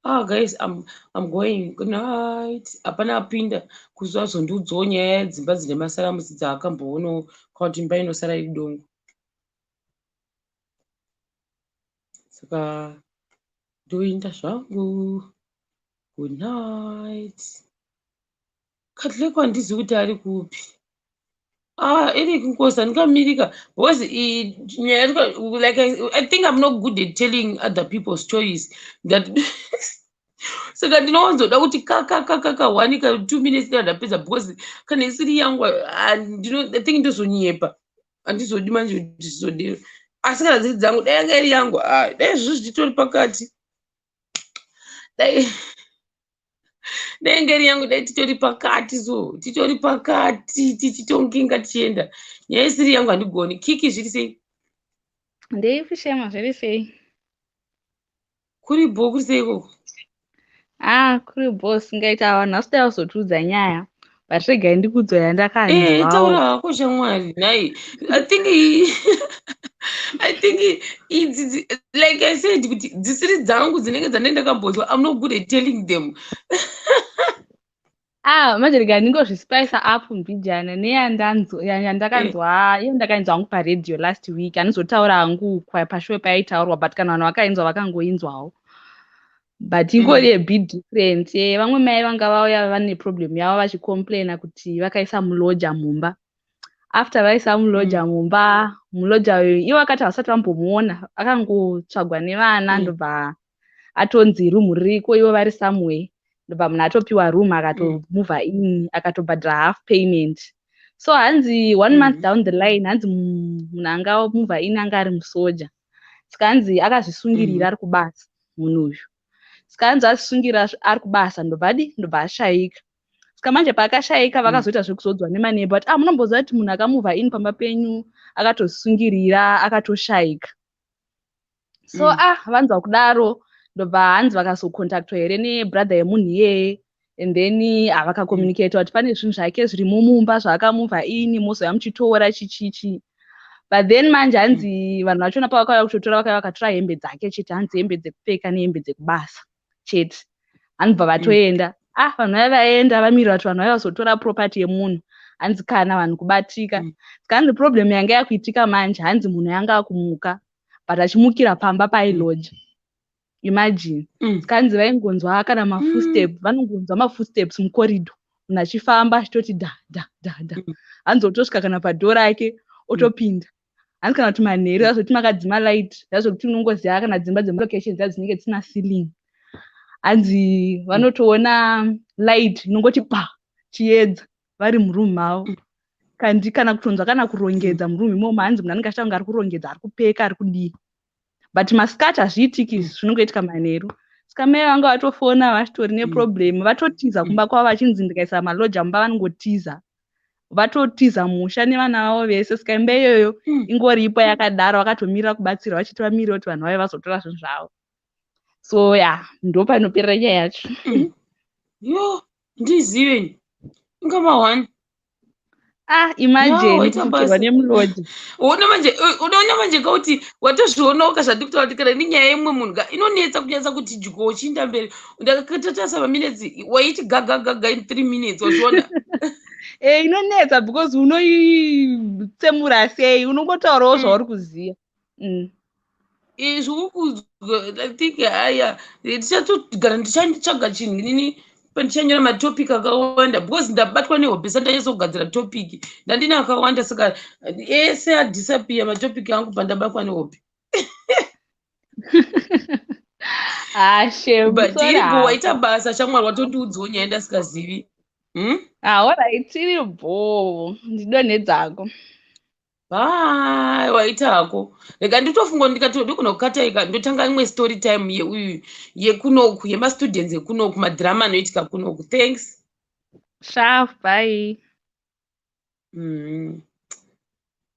Speaker 1: Ah, guys, I'm going. Good night. Hapana apinda kuzazondiudzawo nyaya yedzimba dzine masaramusi dzaakamboonawo, kana kuti imba inosara iri dongo. Saka ndoenda zvangu. Good night. Katleko handizivi kuti ari kupi. Ah, Eric Nkosi, andikamirika because nyaya like I think I'm not good at telling other people stories that saka ndinowanzoda kuti kakakakaka one ka 2 minutes nda ndapedza, because kana isiri yangu, ah, I think ndozonyepa, handizodi manje kuti zvizodero. Asi kana dziri dzangu, dai yanga iri yangu, ah, dai zvizvo zvichitori pakati, dai yanga iri yangu, dai titori pakati, so titori pakati tichitonginga tichienda. Nyaya isiri yangu handigoni. Kiki, zviri sei?
Speaker 3: Ndeipi, Shema, zviri sei?
Speaker 1: Kuri bho, kuri sei ikoko?
Speaker 3: Ah, kuri bho, singaita. Vanhu vasida kuzotiudza nyaya, but regai ndikudzo yandakanzwawo.
Speaker 1: Taura hako shamwari. Nhai, I think idzi like I said kuti dzisiri dzangu dzinenge dzandai ndakambonzwa, I'm not good at telling them.
Speaker 3: Ah, manje regai ndingozvispice up mbijana neyandakanzwa, iyo ndakainzwa hangu paredhiyo last week. Handizotaura hangu pashure payaitaurwa, but kana vanhu vakainzwa, vakangoinzwawo, but ingori a bit different. Vamwe mai vanga vauya vane problem yavo, vachicomplaina kuti vakaisa muloja mumba. After vaisa muloja mumba, muloja uyu ivo vakati havasati vambomuona, akangotsvagwa nevana, ndobva atonzi room ririko, ivo vari somewhere, ndobva munhu atopiwa room, akatomova in, akatobhadhara half payment. So hanzi one month down the line, hanzi munhu anga mova in anga ari musoja. Saka hanzi akazvisungirira ari kubasa munhu uyu. Saka hanzi azvisungirira ari kubasa, ndobva adi, ndobva ashayika. Saka manje paakashayika, vakazoita zvekuzodzwa nemaneighbour kuti, ah, munomboziva kuti munhu akamova in pamba penyu akatozvisungirira, akatoshayika. So ah, vanzwa kudaro, ndobva hanzi vakazocontactwa here nebrother yemunhu iyeye, and then ah, vakacommunicata kuti pane zvinhu zvake zvirimo mumba zvaakamova in, mozouya muchitora chichichi. But then manje hanzi vanhu vachona pavakauya kutotora, vakauya vakatora hembe dzake chete, hanzi hembe dzekupfeka nehembe dzekubasa chete. Hanzi bva vatoenda. Ah, vanhu vaya vaenda vamirira kuti vanhu vaya vazotora property yemunhu, hanzi kana vanhu kubatika. Saka hanzi problem yanga yakuitika manje, hanzi munhu yanga akumuka, but achimukira pamba pailoja, imagine. Saka hanzi vaingonzwa kana mafootstep, vanongonzwa mafootsteps mucorridor, munhu achifamba achitoti dha dha dha dha. Hanzi otosvika kana padoor rake, otopinda. Hanzi kana kuti manheru azoti makadzima light, zvazokuti unongoziva kana dzimba dzemulocation dziya dzinenge dzisina ceiling, hanzi vanotoona light inongoti pa chiedza vari muroom mavo. Kandi kana kutonzwa kana kurongedza muroom imomo, hanzi munhu anenge achiita kunge ari kurongedza, ari kupeka, ari kudii, but masikati hazviitiki izvi, zvinongoitika manheru. Saka mai vanga vatofona vachitori neproblem, vatotiza kumba kwavo, vachinzi ndikaisa maloja mumba vanongotiza. Vatotiza musha nevana vavo vese. Saka imba iyoyo ingoripo yakadaro, vakatomirira kubatsirwa, vachiti vamirire kuti vanhu vave vazotora zvinhu zvavo. So ya, ndo panoperera nyaya yacho.
Speaker 1: Yo, ndizive ingava one.
Speaker 3: Ah, imagine kufukirwa nemuloja.
Speaker 1: Uona manje, unoona manje kauti watozvionawo kazvandi kutaura kuti kana nenyaya yemumwe munhu ka inonetsa kunyatsa kuti dyo uchiinda mberi. Ndakatotarisa maminutes, waiti gagagaga in 3 minutes, wazviona?
Speaker 3: E, inonetsa because unoitsemura sei? Unongotaurawo zvauri kuziva.
Speaker 1: Zvikukudzwa, I think haya, tichatogara ndichatsvaga chinhu nini pandichanyora matopic akawanda, because ndabatwa nehope, sandanyatsa kugadzira topic, ndandine akawanda, saka ese adisappear matopic angu pandabatwa nehope.
Speaker 3: Ah, shame.
Speaker 1: But iripo, waita basa shamwari, watondiudzawo nyaya ndasikazivi,
Speaker 3: Ah, alright, iri bho, ndidonhedzako.
Speaker 1: Bye, waita hako. Rega nditofunga, ndikati ndogona kukataika, ndotanga imwe story time yeuyu yekunoku, yemastudents ekunoku, madhirama anoitika kunoku. Thanks.
Speaker 3: Sharp, bye.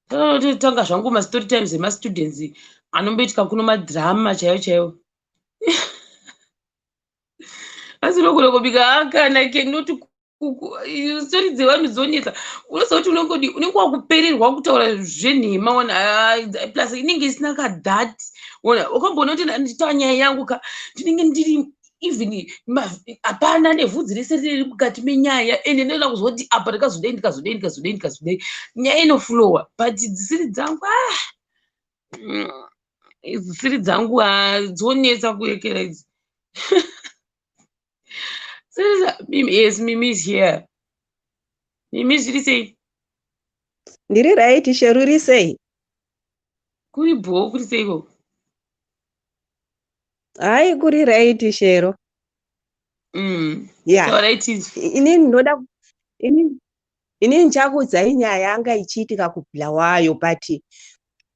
Speaker 1: Totanga zvangu mastory times emastudents anomboitika kuno, madhirama chaiwo chaiwo. Asi unogona kubika akana kenoti stori dzevanhu dzonetsa. Unoziva kuti unongodi unenge wakupererwa kutaura zvenhema ona, plus inenge isina kadhat ona. Ukamboona kuti nditaura nyaya yangu ka, ndinenge ndiri even hapana nevhudzi rese riri mukati menyaya, ende ndinoda kuzwa kuti apa ndikazodai, ndikazodai, ndikazodai, ndikazodai, nyaya inoflowa. But dzisiri dzangu, ah, dzisiri dzangu dzonetsa kuekera idzi. Mimi, yes, Mimi is here. Mimi, zviri sei?
Speaker 4: Ndiri right, Shero, uri sei?
Speaker 1: Kuri bho, kuri seiko?
Speaker 4: Hai, kuri right, Shero. Ya.
Speaker 1: Taurai tinzwi.
Speaker 4: Inini ndinoda inini ndichakuudzai nyaya yanga ichiitika kuBulawayo, but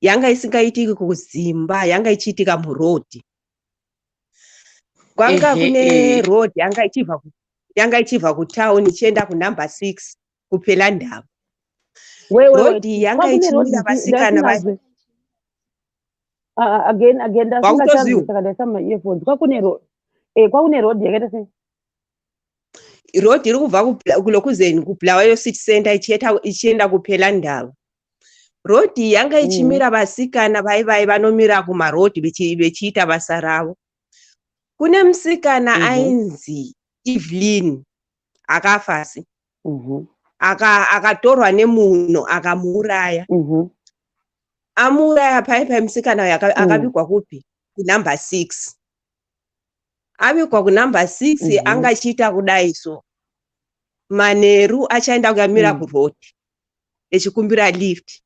Speaker 4: yanga isingaitiki kuZimba, yanga ichiitika murodhi. Kwanga kune road yanga ichibva kutauni ichienda kunumber 6 kuPhelandaba.
Speaker 5: Wait, wait, wait.
Speaker 4: Rodhi yanga
Speaker 5: Kwakune road
Speaker 4: ichimira vasikana va
Speaker 5: ndasingazwe. Ah, again, again, ndasingachanzwe.
Speaker 4: Wakutoziwa?
Speaker 5: Saka ndaisa maearphones. Kwakune road. Kwakune road yakaita sei?
Speaker 4: Road iri kubva kulokuzeni kuBulawayo city center ichienda kuPhelandaba. Rodhi yanga ichimira vasikana vaivai vanomira kumarodhi vechiita basa ravo. Kune musikana ainzi Evelyn, akafasi akatorwa nemunhu, akamuuraya. Amuuraya pai pai, musikana uyu akavigwa kupi? Kunumber 6. Avigwa kunumber 6, anga achiita kudai so, manheru achaenda kuyamira kurodhi echikumbira lift.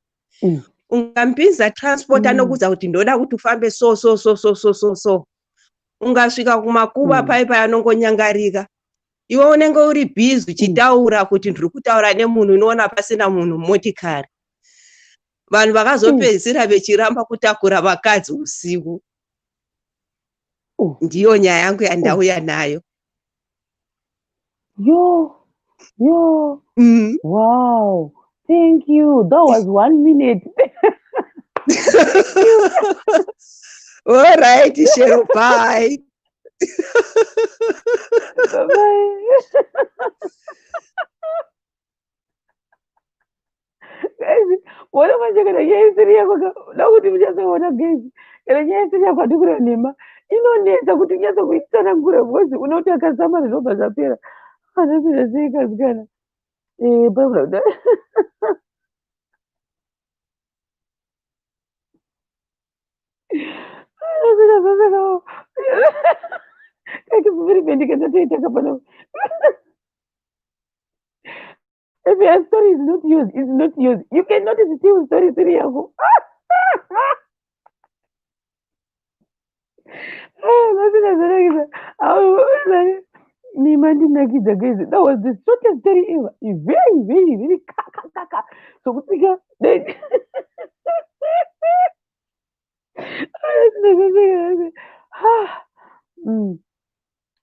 Speaker 4: Ungamupinza transport, anokuudza kuti ndoda kuti ufambe so so so so so so so. Ungasvika kumakuva, pai pai anongonyangarika. Iwe unenge uri busy uchitaura kuti ndiri kutaura nemunhu, unoona pasina munhu mumotikari. Vanhu vakazopedzisira vechiramba kutakura vakadzi usiku. Ndiyo nyaya yangu yandauya nayo.
Speaker 5: Yo, yo. Wow. Thank you. That was one minute.
Speaker 4: All right, Shero, bye.
Speaker 5: Bye. Guys, kuona manje kana nyaya isiri yako da kuti muchazoona, guys, kana nyaya isiri yako, handikura nhema, inonetsa kuti unyatso kuitsanangura because unoti akazama zvinobva zvapera. Anopinda sei kasikana? Panoda anopinda zvapera experiment kandatoita kapano. If your story is not yours, it's not yours. You cannot steal story isiri yako. Ndapinda zvanakisa nima ndinakidza, guys. That was the shortest story ever. Very, very, very kakakaka sokutsika.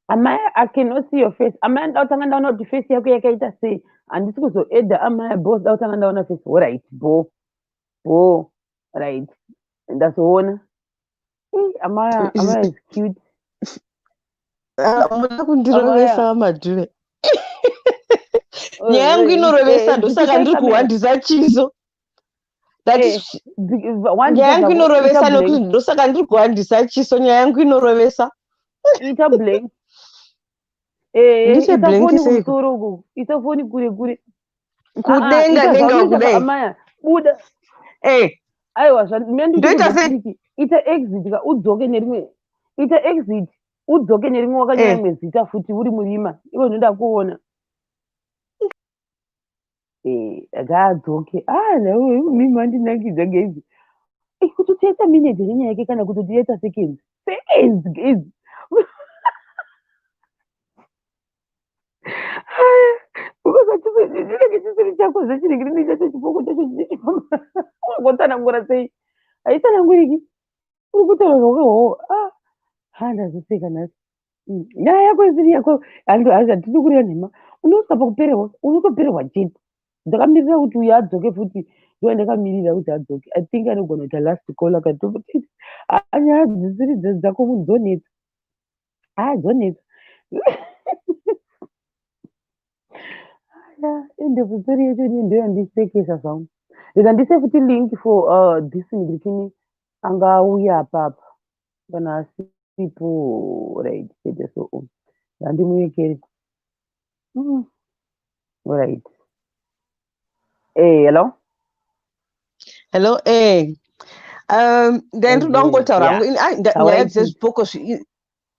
Speaker 5: Amai, I cannot see your face. Amai, nda kutanga ndaona kuti face yako yakaita sei. Handisi kuzoedha amai bo, nda kutanga ndaona face. Alright, bo bo, right, ndazoona. Amaya, Amaya is cute.
Speaker 6: Muda kundirovesa, Madhuve. Nyaya yangu inorovesa, ndosaka ndiri kuhwandisa chiso. Ndati nyaya yangu inorovesa nokuti ndosaka ndiri kuhwandisa chiso. Nyaya yangu inorovesa.
Speaker 5: Ita blank.
Speaker 6: Ndiche
Speaker 5: Isa
Speaker 6: blank
Speaker 5: foni
Speaker 6: seiko?
Speaker 5: kumusoro uku, isa foni kure kure.
Speaker 6: Kudenga
Speaker 5: Ita
Speaker 6: denga
Speaker 5: zvaunoita.
Speaker 6: Kudai.
Speaker 5: Amaya, buda. Aiwa,
Speaker 6: Ndoita sei?
Speaker 5: Ita exit ka, udzoke nerimwe. Ita exit, udzoke nerimwe wakanyora rimwe zita futi uri murima. Iwe ndinoda kuona. Ngaadzoke. Ah, mimi andinakidza, guys. Kuti tiita minute nenyaya yake kana kuti tiita seconds, seconds, guys. Because chinenge chisiri chako zvechinenge rine chacho chipoko chacho chichifamba, ungotsanangura sei? Haitsananguriki, uri kutaura zvakahoo. Ah, ha, ndazoseka nhasi. Nyaya yako isiri yako, hatidi kureva nhema, unosvika pakupererwa, unotopererwa chete. Ndakamirira kuti uyu adzoke futi, ndo ndakamirira kuti adzoke. I think anogona kuita last call akatoti nyaya dzisiri dzako dzonetsa. Ah, dzonetsa. Aya, ende story yacho ini ndo yandisekesa zvangu. Rega ndise futi link for this ndirikini angauya apapa kana asipo. Right, chete. So handimuyekeri. Right. Hello.
Speaker 6: Hello. Ndaindoda kungotaura hangu nyaya dzezvipoko.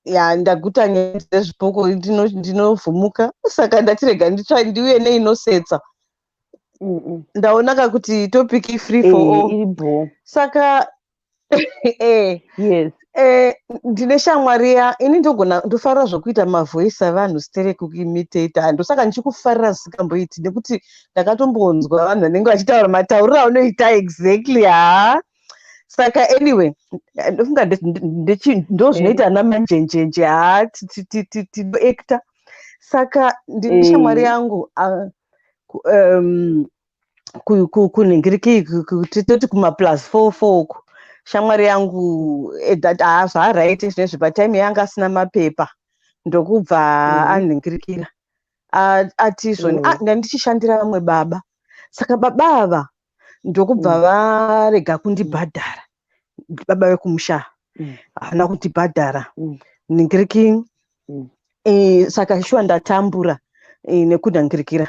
Speaker 6: Ya, ndaguta nyaya dzezvipoko, ndinovhumuka, saka ndatirega ndiuye neinosetsa. Ndaona kakuti topic free for all.
Speaker 5: Iri bho.
Speaker 6: Saka
Speaker 5: Yes.
Speaker 6: Ndine shamwari ya ini, ndogona ndofarira zvokuita mavoice avanhu sterek, kuimitate. Ndosaka ndichikufarira zvisingamboiti, nekuti ndakatombonzwa vanhu vanenge vachitaura matauriro aunoita exactly. Haa, saka anyway, ndofunga ndo zvinoita ana manjenjenje. Haa, tinoacta. Saka ndine shamwari yangu kunhingiriki, toti kumaplus 44 uku. Shamwari yangu, haa, zvaaright zvinezvi. Patime yanga asina mapepa, ndokubva anhingirikira, ati izvoni, "Ah, ndandichishandira vamwe baba." Saka baba ava ndokubva varega kundibhadhara. Baba vekumusha havana kundibhadhara. Nhingiriki, saka shuwa ndatambura nekunhangirikira,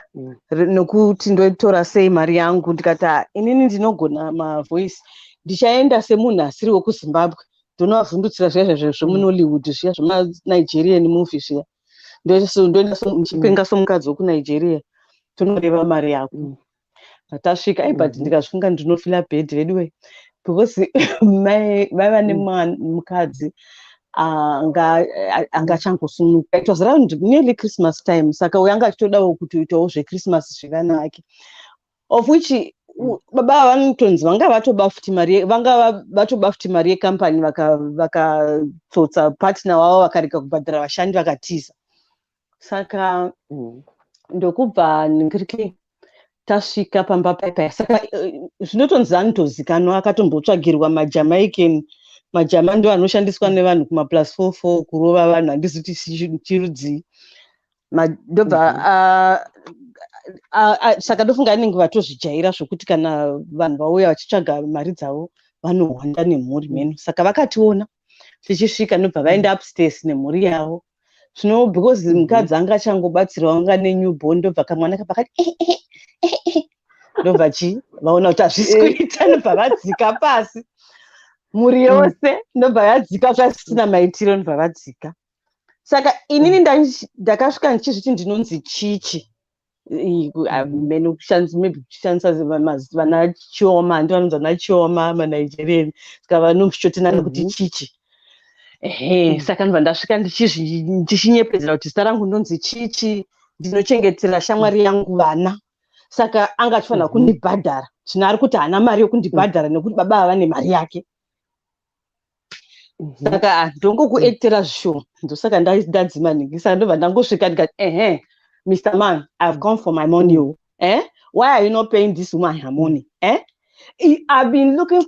Speaker 6: nekuti ndotora sei mari yangu? Ndikati, "Ah, inini ndinogona mavoice. Ndichaenda semunhu asiri wekuZimbabwe, ndonovavhundutsira zviya zvezvo zvemuNollywood zviya, zvemaNigerian movie zviya. Ndoenda ndichipenga somukadzi wekuNigeria, tonoreva mari yako." Patasvika, ai, but ndikazvifunga ndinofeela bad anyway, because maiva nemukadzi anga achangosunuka. It was around nearly Christmas time, saka uyo anga achitodawo kutoitawo zvechristmas zvevana vake, of which baba ava vanotonzi vanga vatoba futi mari vanga vatoba futi mari yekampani, vakatsotsa partner wavo, vakarega kubhadhara vashandi, vakatiza. Saka ndokubva ndikiriki tasvika pamba paipaya. Saka zvinotonzi anotozikanwa, akatombotsvagirwa maJamaican, majama ndo anoshandiswa nevanhu kumaplus 44 kurova vanhu, handisi kuti chirudzii. Ndobva saka ndofunga anenge vatozvijaira zvokuti kana vanhu vauya vachitsvaga mari dzavo, vanohwanda nemhuri meno. Saka vakationa tichisvika, ndobva vaenda upstairs nemhuri yavo. Zvino because mukadzi anga achangobatsirwa, anga nenewborn, ndobva kamwana kapakati, ndobva chi vaona kuti hazvisi kuita, ndobva vadzika pasi mhuri yose, ndobva yadzika zvasisina maitiro, ndobva vadzika. Saka inini ndakasvika ndichizviti ndinonzi Chichi, mene maybe kushandisa vana Chioma, ndo vanonzi vana Chioma maNigerian, saka vanomuchotenana kuti Chichi. Ehe. Saka ndobva ndasvika ndichinyepedzera kuti zita rangu ndonzi Chichi, ndinochengetera shamwari yangu vana, saka anga achifanira kundibhadhara. Zvino ari kuti haana mari yokundibhadhara nekuti baba ava vane mari yake. Saka ndongokuactera zvishoma, ndosaka ndadzima nhingi. Saka ndobva ndangosvika ndikati, "Ehe, Mr Man, I've come for my money o. Eh, why are you not paying this woman her money? Eh, I've been looking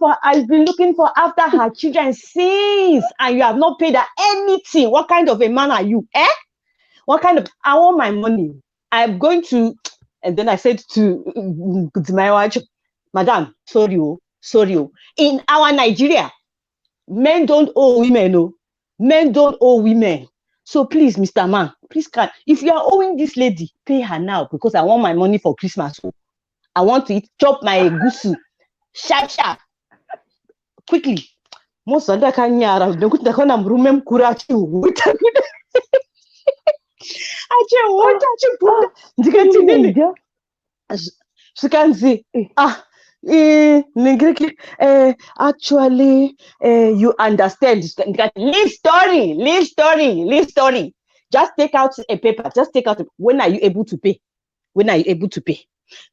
Speaker 6: for after her children since, and you have not paid her anything. What kind of a man are you? Eh, what kind of... I want my money. I'm going to..." And then I said to mudzimai wacho, "Madam, sorry o, sorry o. In our Nigeria, men don't owe women o. Men don't owe women. So please, Mr Man, please, can if you are owing this lady, pay her now, because I want my money for Christmas o. I want to eat, chop my egusi sharp sharp, quickly." Mozva ndakanyara nekuti ndakaona murume mukuru achihuta, achihuta, achibhuda. Ndikati nini, zvikanzi, "Ah, ningiriki, actually, you understand." Ndikati, "Leave story, leave story, leave story. Just take out a paper, just take out. When are you able to pay? When are you able to pay?"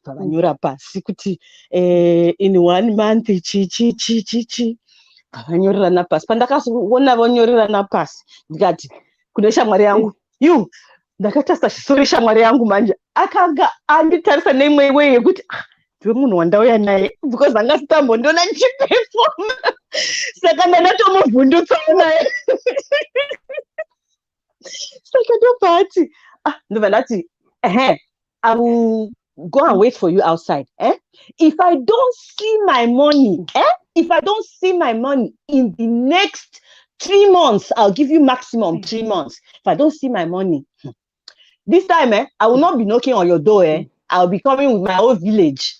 Speaker 6: Vavanyora pasi kuti in one month, chi chi chi chi chi. Vavanyorerana pasi. Pandakaona vonyorerana pasi, ndikati kune shamwari yangu, "You." Ndakatarisa chiso reshamwari yangu manje, akanga anditarisa neimwe way yekuti, "Ah, ndiwe munhu wandauya naye," because anga sitambondiona ndichiperforma, saka ndandatomuvhundutsawo naye. Saka ndobva ati, ah, ndobva ndati, "Ehe, I will go and wait for you outside. Eh? If I don't see my money, eh? If I don't see my money in the next 3 months, I'll give you maximum 3 months. If I don't see my money, this time, eh, I will not be knocking on your door, eh? I'll be coming with my whole village."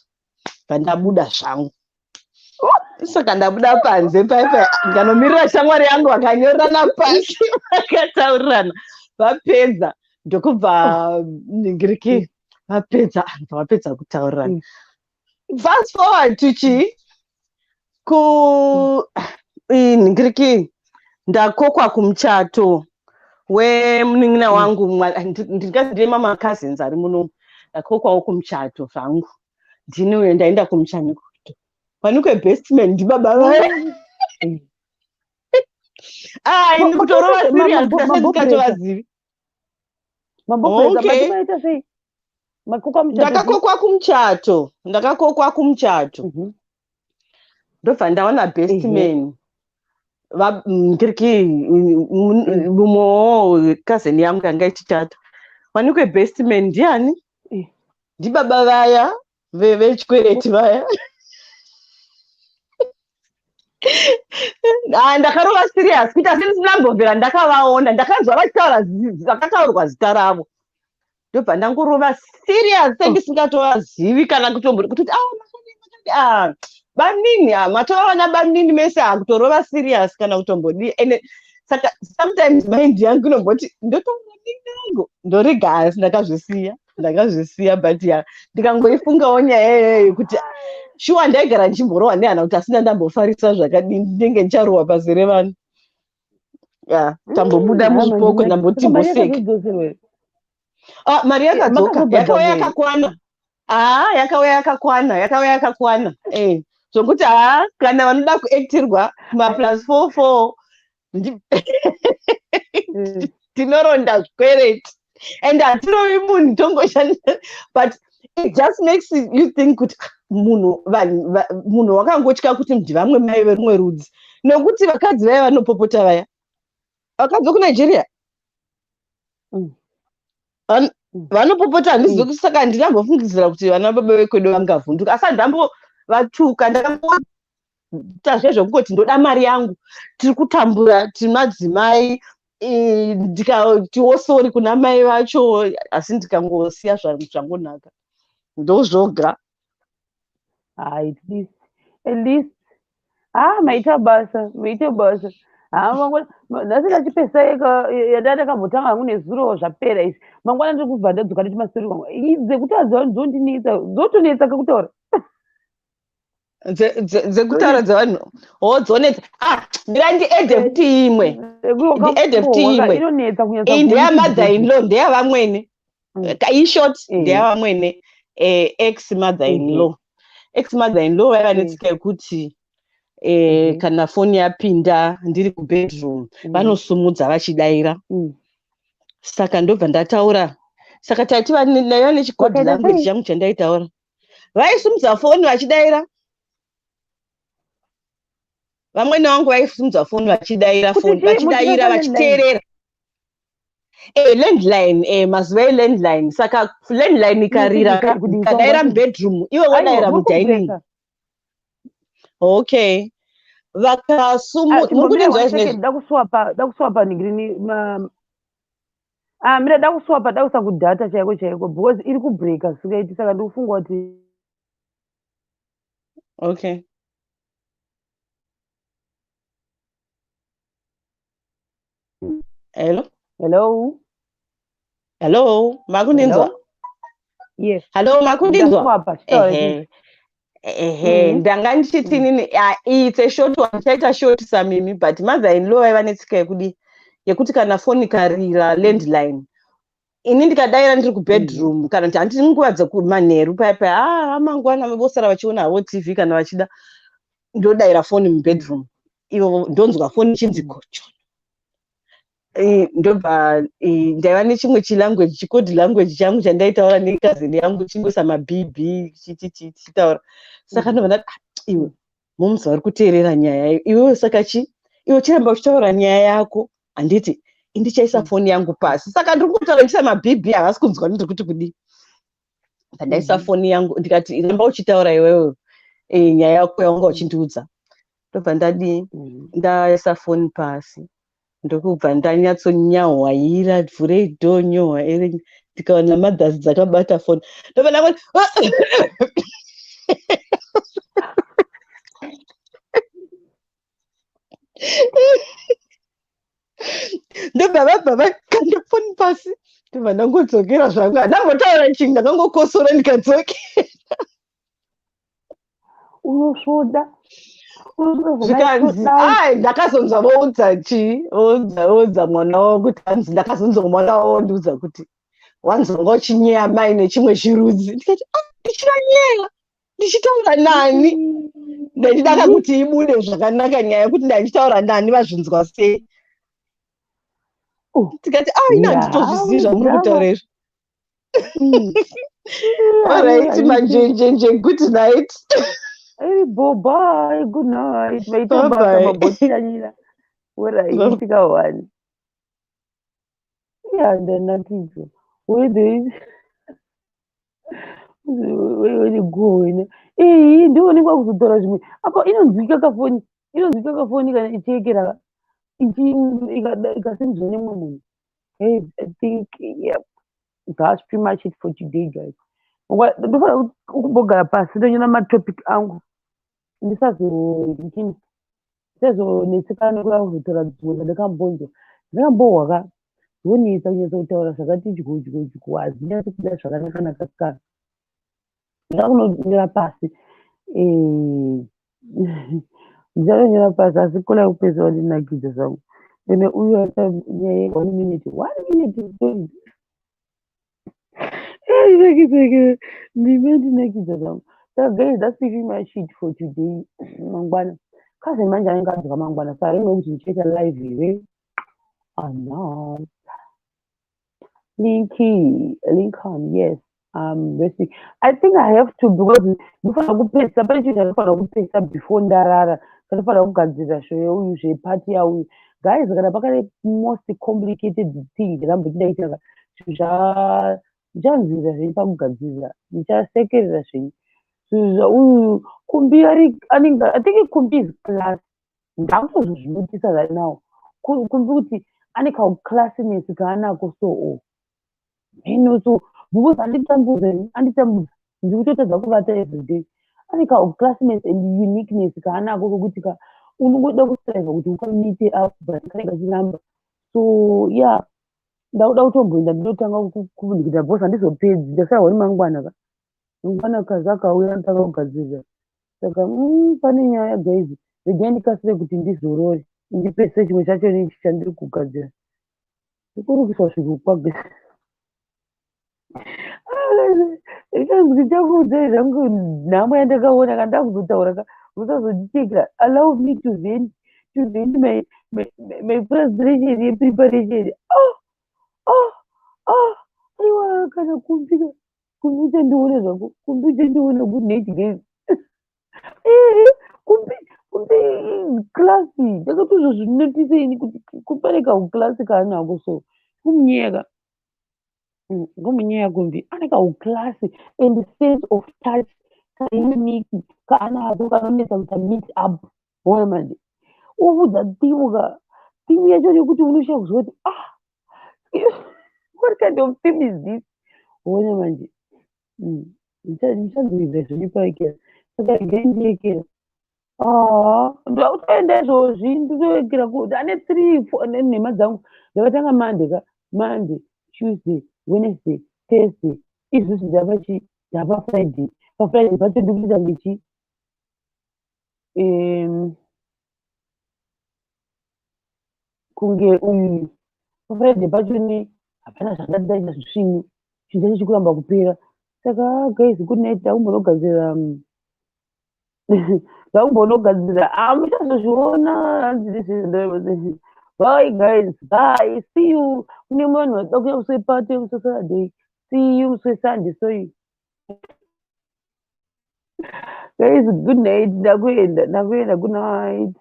Speaker 6: Pandabuda zvangu, saka ndabuda panze paipa, ndikanomirira shamwari yangu. Vakanyorerana pasi, vakataurirana, vapedza, ndokubva ningiriki. Vapedza, vapedza kutaurirana. Fast forward to chii, ku nhingiriki, ndakokwa kumuchato wemunin'ina wangu. Ndingati ndine mama cousins ari munomu. Ndakokwawo kumuchato zvangu, ndini uyo ndaenda kumuchato. Wanikwe bestman ndibaba vaya. Ah, ini kutorova serious, ndikatovazivi.
Speaker 5: Okay.
Speaker 6: Ndakakokwa kumuchato, ndakakokwa kumuchato. Ndobva ndaona bestman ngiriki mumwewo cousin yangu yanga ichichata. Wanikwe bestman ndiani? Ndibaba vaya vechikwereti vaya. Ah, ndakarova serious kuita sendisina ndakavaona. Ndakanzwa vachitaura, vakataurwa zita ravo, ndobva ndangorova serious sendisingatovazivi kana kutombori kutoti, ah, makadii, makadii, ah, banini, ah, matova vana banini mese. Hakutorova serious kana kutombodii. Ende saka sometimes mind yangu inomboti ndotaura nini yangu, ndorega, asi ndakazvisiya, ndakazvisiya. But ya, ndikangoifungawo nyaya iyoyo yekuti shuwa ndaigara ndichimborohwa nehana kuti asina ndambofarisa zvakadini, ndinenge ndicharohwa pazere vanhu. Ya, tambobuda muzvipoko, ndamboti mboseka. Ah, mari yakadzoka, yakauya yakakwana. Aa, yakauya yakakwana, yakauya yakakwana. Zvokuti haa, kana vanoda kuactirwa maplus 44, tinoronda zvikwereti and hatirovi munhu, tongoshandisa. But it just makes you think kuti munhu, munhu wakangotya kuti ndivamwe mai verumwe rudzi, nokuti vakadzi vaya vanopopota vaya, vakadzi vekuNigeria vanopopota. Handizivi kuti saka ndinambofungidzira kuti vana baba vekwedu vangavhunduka, asi handambovatuka. Ndakamboita zvezvekungoti ndoda mari yangu, tiri kutambura, tiri madzimai. Ndikatiwo sorry kuna mai vacho, asi ndikangosiya zvangonaka, ndozvoga.
Speaker 5: At least, at least, ah, maita basa, maita basa. Ha, mangwana nhasi ndachipesa yada ndakambotanga hangu nezuro, zvapera izvi. Mangwana ndiri kubva ndadzoka nditi mastori wangu dzekutaura dzondinetsa, dzotonetsa kakutaura.
Speaker 6: Dzekutaura dzevanhu o dzonetsa. Ah, ndira ndiadde futi imwe, ndiadde futi imwe.
Speaker 5: Inonetsa kunyatsa.
Speaker 6: Iyi ndeya mother in law, ndeyavamwene. Ishort, ndeyavamwene, ex mother in law. Ex mother in law vaiva netsika yekuti kana foni yapinda ndiri kubedroom, vanosumudza vachidaira. Saka ndobva ndataura, saka taiti ndaiva nechicode language changu chandaitaura. Vaisumudza foni vachidaira, vamwene vangu vaisumudza foni vachidaira foni, vachidaira vachiteerera. Landline, mazuva elandline. Saka landline ikarira, ikadaira mubedroom, iwe wodaira mudining. Okay, vakasumu, muri kundinzwa izvinezvi?
Speaker 5: Dakuswapa ngirini. Ah, mira, dakuswapa, dakusa kudata chaiko chaiko, because iri kubreaka zvisingaiti, saka ndikufunga kuti
Speaker 6: Okay, hello?
Speaker 5: Hello?
Speaker 6: Hello, makundinzwa?
Speaker 5: Yes.
Speaker 6: Hello, makundinzwa?
Speaker 5: Ndaswapa.
Speaker 6: Ehe, ehe. Ndanga ndichiti nini, it's a short one, chaita short samimi. But mother in law vaiva netsika yekudi yekuti kana foni ikarira landline, ini ndikadaira ndiri kubedroom, kana kuti handiti nguva dzekumanheru paya paya, ah, amangwana vosara vachiona havo TV kana vachida, ndodayira foni mubedroom, ivo ndonzwa foni ichinzi kochono. Ndobva ndaiva nechimwe chilanguage, chicode language changu chandaitaura necousin yangu, chingoisa mabb chichitaura. Saka ndobva ndati, "Ah, iwe mumzi vari kuteerera nyaya iwewe, saka chi iwe chiramba uchitaura nyaya yako, handiti indichaisa foni yangu pasi." Saka ndiri kungotaura ndichisa mabb, havasi kunzwa ndiri kuti kudii. Pandaisa foni yangu ndikati, "Ramba uchitaura iwewe nyaya yako yaunga uchindiudza." Ndobva ndadii? Ndaisa foni pasi, ndokubva ndanyatsonyahwaira vhurei door, nyohwa iri, ndikaona mothers dzakabata foni. Ndobva ndangoti ndobva vabva Ndakanda foni pasi, ndobva ndangodzokera zvangu. Handambotaura chinhu, ndakangokosora ndikadzokera.
Speaker 5: Unosvoda.
Speaker 6: Zvikanzi ai, ndakazonzwa voudza chii, voudza mwana wavo kuti hanzi, ndakazonzwa mwana wavo wondiudza kuti wanzonga uchinyeya mai nechimwe chirudzi. Ndikati, ah, ndichinanyeya ndichitaura nani? Ndachidaka kuti ibude zvakanaka nyaya yekuti ndaichitaura nani, vazvinzwa sei? Tikati, ah, ina handitozvizivi zvamuri kutaura izvi. Alright, manjenjenje, good night.
Speaker 5: Hey, bye, good night. Maita basa mabotishanyira. Alright, tikawani. Yeah, ndanakidzwa. Where go wena? Iyi ndionekwa kuzotaura zvimwe. Apa inonzwika kafoni, inonzwika kafoni kana ichiekera ikasimudzwa nemumwe munhu. Hey, I think, yeah, that's pretty much it for today, guys. Ndofanira kumbogara pasi ndonyora matopic angu, ndisazonetsekana nekuda kuzotaura dzimwe dzandakambonzwa. Ndakambohwa ka zvonetsa kunyatsa kutaura zvakati dyo dyo dyo, hadzinyatsi kuda zvakanaka naka kana. Ndakunonyora pasi, ndichatonyora pasi, asi kola yekupedzisira wandinakidza zvangu. Ende uyu aita nyaya ye 1 minute, 1 minute story. Ndinakidza, ndime ndinakidza zvangu. So guys, that's pretty much it for today. Mangwana cousin manje anenge adzoka mangwana, so I don't know kuti ndichaita live here or not. Linky Lincoln, yes, resting. I think I have to, because ndinofanira kupedzisa, pane chinhu chandinofanira kupedzisa before ndarara, chandinofanira kugadzirira show yeuyu, zvepati yauyu. Guys, kana pakane most complicated thing ndakamboti ndaita zvinhu zva ndichanzwira zvenyu pakugadzirira, ndichasekerera zvenyu zvinhu zvauyu Kumbi ari anenge. I think Kumbi is class. Ndakutozozvinotisa right now, Kumbi, kuti ane kauclassiness kaanako. So o mheno, so because anditambudza, anditambudza, ndiri kutotadza kuvata everyday. Ane kauclassiness and uniqueness kaanako kokuti ka unongoda kustrive kuti ukameete up, but kanenge kachiramba. So yeah, ndakuda kutomboenda ndinotanga kubudikidza because handizopedzi, ndasara ni mangwana ka. Mangwana kazi akauya anotanga kugadzirira, saka pane nyaya, guys. Regai ndikasire kuti ndizorore, ndipedzise chimwe chacho nechi chandiri kugadzira. Ndikurukiswa zvirukwa ndichakuudzai zvangu nhamo yandakaona kana ndakuzotaura ka, musazondichekera. Allow me to vent my frustration yepreparation. Oh, oh, oh, aiwa, kana Kumbi ka, Kumbi uchandiona zvako, Kumbi uchandiona. Good night, guys. Kumbi, Kumbi class, ndakatozozvinotisa ini kuti Kumbi ane kauclass kaanako, so kumunyeka ngomunyeya. Kumbi ane kauclass and sense of touch kaunique kaanako kanonetsa kuita meet up. Ona manje uudza theme ka, theme yacho yekuti unoshaya kuziva kuti, ah, what kind of theme is this? Ona manje ndichanzwidza zvenyu paikera, saka regai ndiyekera. Ah, ndakutoenda izvozvi, nditoekera kuti ane three four nhema dzangu. Ndakatanga Monday ka, Monday, Tuesday, Wednesday, Thursday, izvozvi ndapa chi, ndapa Friday. PaFriday pacho ndikuita ngechi kunge uyu paFriday pacho ni hapana zvandati ndaita zvisvinyu, chinhu chacho chikuramba kupera. Saka guys, good night. Ndakumbonogadzira, ndakumbonogadzira, hamuchazozviona. Bye guys, bye, see you. Kune vanhu vanoda kuuya musi wepati, musi weSaturday. See you musi weSunday. Sorry guys, good night, ndakuenda, ndakuenda. Good night.